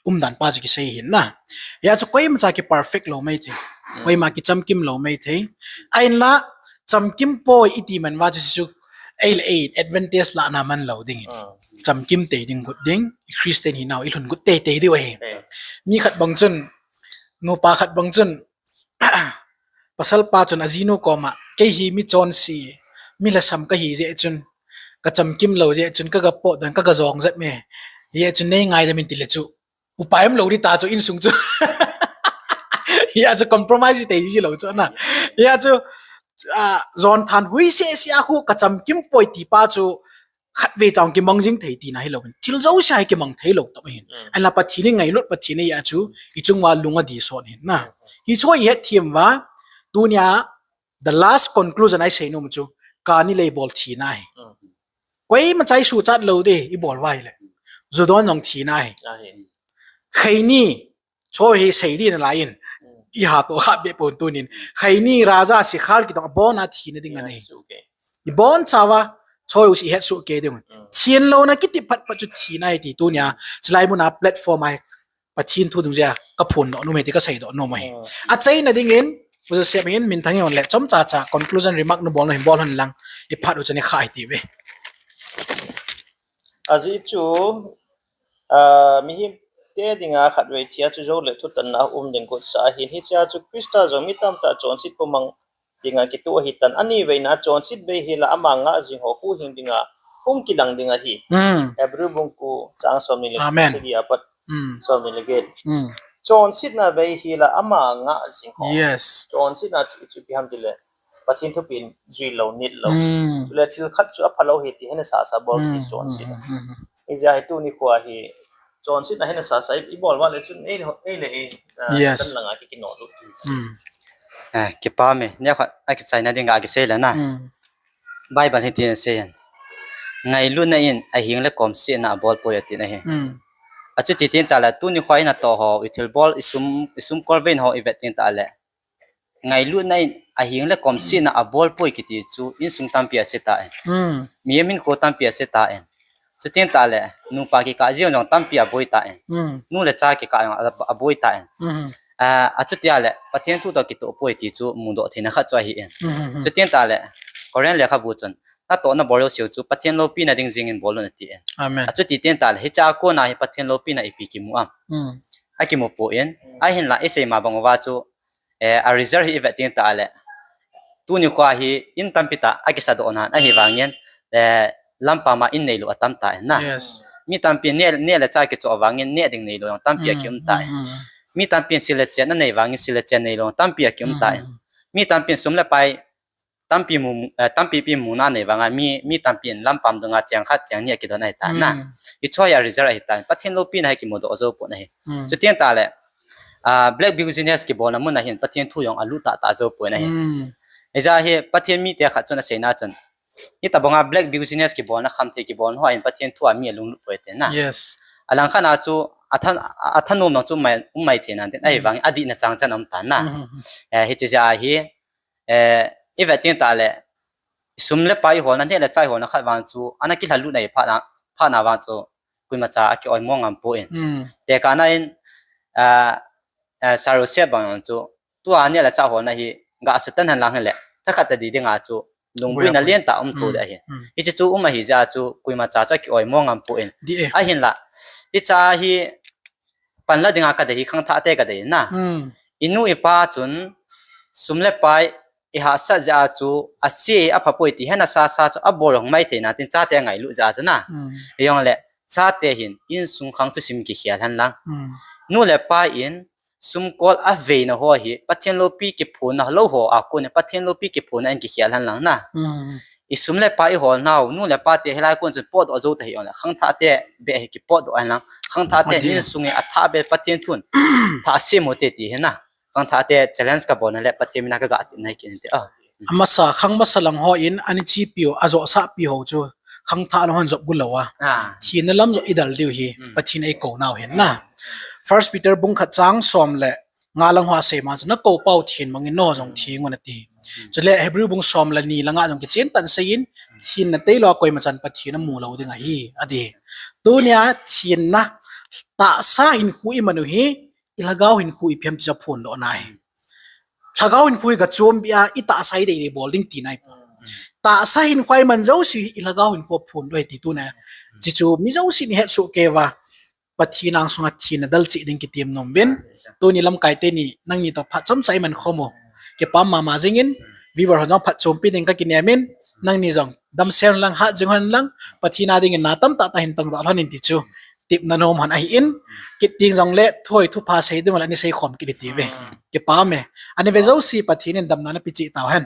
umdan pa chu kisei hin na. Hia chu koimacha ki perfect lou mai thei. Mm. Koima kichamkim lou mai thei. Ahinla chamkim poi iti man uva chu, chu ei le ei advantage lahna man lou dingin. Mm. Chamkim tei ding got ding, Christian hinau ilhun got teitei diu ahi. Mm. Mi khat bang chun, nupa khat bang chun, pasal pa chun ajinu koma, kei hi mi chonse, mi lhasam kahi jeh chun, kachamkim lou jeh chun, kaga potdoh in, kaga jong jep e. Hijeh chun nei ngaidam in tile chu, upai umlou ding ta chu insung chu. Hia chu compromise tei ji lou chu na. Hia chu, a, jon than hui se se a khu ka chamkim poi ti pa chu khatvei chang kimang jing thei tina hilou hin. Thil jouse hi kimang thei lou tah hin. Mm. Ahinla Pathen in ngailut Pathen ahi a chu, i chung uva lung adih sot hin na. Mm. Hichu i het them uva, tunia, the last conclusion a i sei nom chu, kani le i bol thina ahi. Mm. Koima cha i suhchat lou ding, i bol uva ahile. Ju don jong thina ahi. Ahi. Khaini, chu hi sei ding nalai in. Mm. I ha toh kha be pon tunin. Khaini, raja, sikhar kiti abon a thina ding ahi. Suh kei. I boncha uva, chu u si het suh kei ding. Mm. Thenlouna kiti phat phat chu thina ahi ti tunia. Chulai muna platform a hi Pathen thu dungjuia ka phondoh nom e ti ka seidoh nom ahi. Mm. Achaina dingin, Pu Joseph in minthang in le chomcha cha conclusion remark nabol nom hin bol hen lang, i phat u chu ni kha hiti uve. Ajeh chu, ah, mihem te dinga khatvei thi a chu jou le thutanna um ding gotsa ahin, hichea chu Christa jong mi tamtah chonset pumang dinga kitoh ahitan, ani veina chonset bei hila ama ngah jing ho huhhing dinga hung kilang ding ahi. Mm. Hebrew bung ko chang somni le, Amen, sagi apat, mm, somni le get. Mm. Chonsetna bei hila ama ngah jing ho. Yes. Chonsetna chu, chu ipi ham tile, Pathen thupeh in jui lou, nit lou. Mm. Chule thil khat chu aphalou ahi ti hena sasa bol ti, mm, chonsetna. Mm, mm, mm. Hijeh a hi tuni khoa hi chonsetna hena sasa i, i bol uva le chun ei le, ei le ei, ah, yes, Satan langa ki, kinoh lut. Mm. Eh, kipa me, nia khat akichaina dinga kisei le na. Mm. Bible hitin asei in. Ngailutna in ahing le komsetna abol poi atin ahi. Mm. Achuti tin tale, tuni khoa i natoh ho, i thilbol, i sum, i sum kolveina ho i vet tin tale, ngailutna in ahing le komsetna abol poi kiti chu insung tampi ase tan. Mm. Mihem hinkho tampi ase tan. Chutin tale, nupa kikah jeng jong tampi aboi tan. Mm. Nu le cha kikah jong a, aboi tan. Mm. Ah, achuti le, Pathen thu toh kitoh poi ti chu mudoh theina khat chu ahin. Mm. Chutin tale, Corinth lekhabu chun, natohna bol jouseu chu Pathen loupina ding jengin bol un atin. Amen. Achuti tin tale, hichea kona hi Pathen loupina ipi kimu am? Mm. Akimu poi. Ahinla, isei ma bang uva chu, eh, a result hi i vet tin tale, tuni khoa hi in tampi tah akisadoh nan, ahivangin, eh, lampam a in neilou atam tan na. Yes. Mi tampi neh, neh le chah kichoh vangin neh ding neilou jong tampi, mm, akium tan. Mm, mm. Mi tampin sil le chen anei vangin sil le chen neilou jong tampi akium tan. Mm. Mi tampin sum le pai tampi mu, eh, tampi pi muna anei vanga mi, mi tampin lampam dunga cheng khat cheng ni akidon ahitan na. Mm. Hichu a result ahitan. Pathen loupina hi kimudoh jou pon ahi. Mm. Chutin tale, ah, black business kibolna mun a hin Pathen thu jong alut tahtah jou pon ahi. Mm. Hijeh a hi Pathen mite khat chun aseina chun, hitobanga black business kibolna, khamthei kibolna hoa hin Pathen thu a mi alunglut poi ati na. Yes. Alangkhat a chu atha, athanom jong chu um mai, um mai thei nan tin, ahivangin adihna chang chan aum tan na. Mm. Eh, hiche jeh a hi, eh, i vet tin tale, sum le pai holna, neh le chah holna khat vang chu ana kilhalutna hi phatna, phatna vang chu koima cha akioi mo ngam poi. Mm. Tekahna in, ah, ah, Sarosep bang jong chu, tua neh le chah holna hi gah Satan hen lang hile, thakhat tadi dinga chu lungboina lientah um thou ding ahi. Mm. Hiche chu um ahi jeh a chu koima cha chu akioi mo ngam poi. Ahinla, hiche hi panla dinga kadei hi khangthah te kadei na. Mm. I nu i pa chun sum le pai i hahsat jeh a chu ase apha poi ti hena sasa chu abol jong mai thei nan tin chate angailut jeh a chu na. Mm. Hijongle chate hin insung khang thusim kikhel hen lang. Mm. Nu le pa in sumkol aveina ho hi Pathen loupi kiphonna lou ho a kon in Pathen loupi kiphonna in kikhel hen lang na. Mm. I sum le pai i holnau, nu le pa te hilai kon chun potdoh jou tahih jongle, khangthah te beh hi kipotdoh hen lang, khangthah te insung hi athah beh Pathen thun thah sem u hite ti hi na. Khangthah te challenge kabolna le Pathen mina kagah tepna hi kit in ti a. Amasa, khang masa lang ho in ana chepiu, ajohsahpiu ho chu khangthah lang hon jop gu lou a, thina lam joh i dal diu hi Pathen eikounau hin na. First Peter bung khat chang som le nga lang hoa asei ma chu, nakou pau theng bangin nangho jong theng un ati. Chule Hebrew bung som le ni langa jong kichen tah in asei in, thenna tailou a koima chan Pathen amu lou ding ahi, ati. Tunia thenna, tahsa hinkho iman u hi, i lhagao hinkho ipi ham ti chu aphondohna ahi. Lhagao hinkho hi gachombeh a, i tahsa hi deidei bol ding tina ahi. Tahsa hinkho iman jouse hi i lhagao hinkho aphondoh ahi ti tunia. Chuchu mi jousen ihet soh kei uva, Pathen angsunga thenna dalcheh ding kitem nom uvin. Tuni lamkai teni, nangni toh phat chomcha iman khom u, kipah mama jingin, viewer hon jong phatchompi ding kakinem in, nangni jong damsel hen lang, hat jing hen lang, Pathen a dingin na tamtah tah hin tongdoh lhon in ti chu tepna nom hon ahin, kit ding jongle thoi thupha sei ding le ani sei khom kit ding tive. Kipa me. Ani ve jouse Pathen in damna napeh cheh tauhen.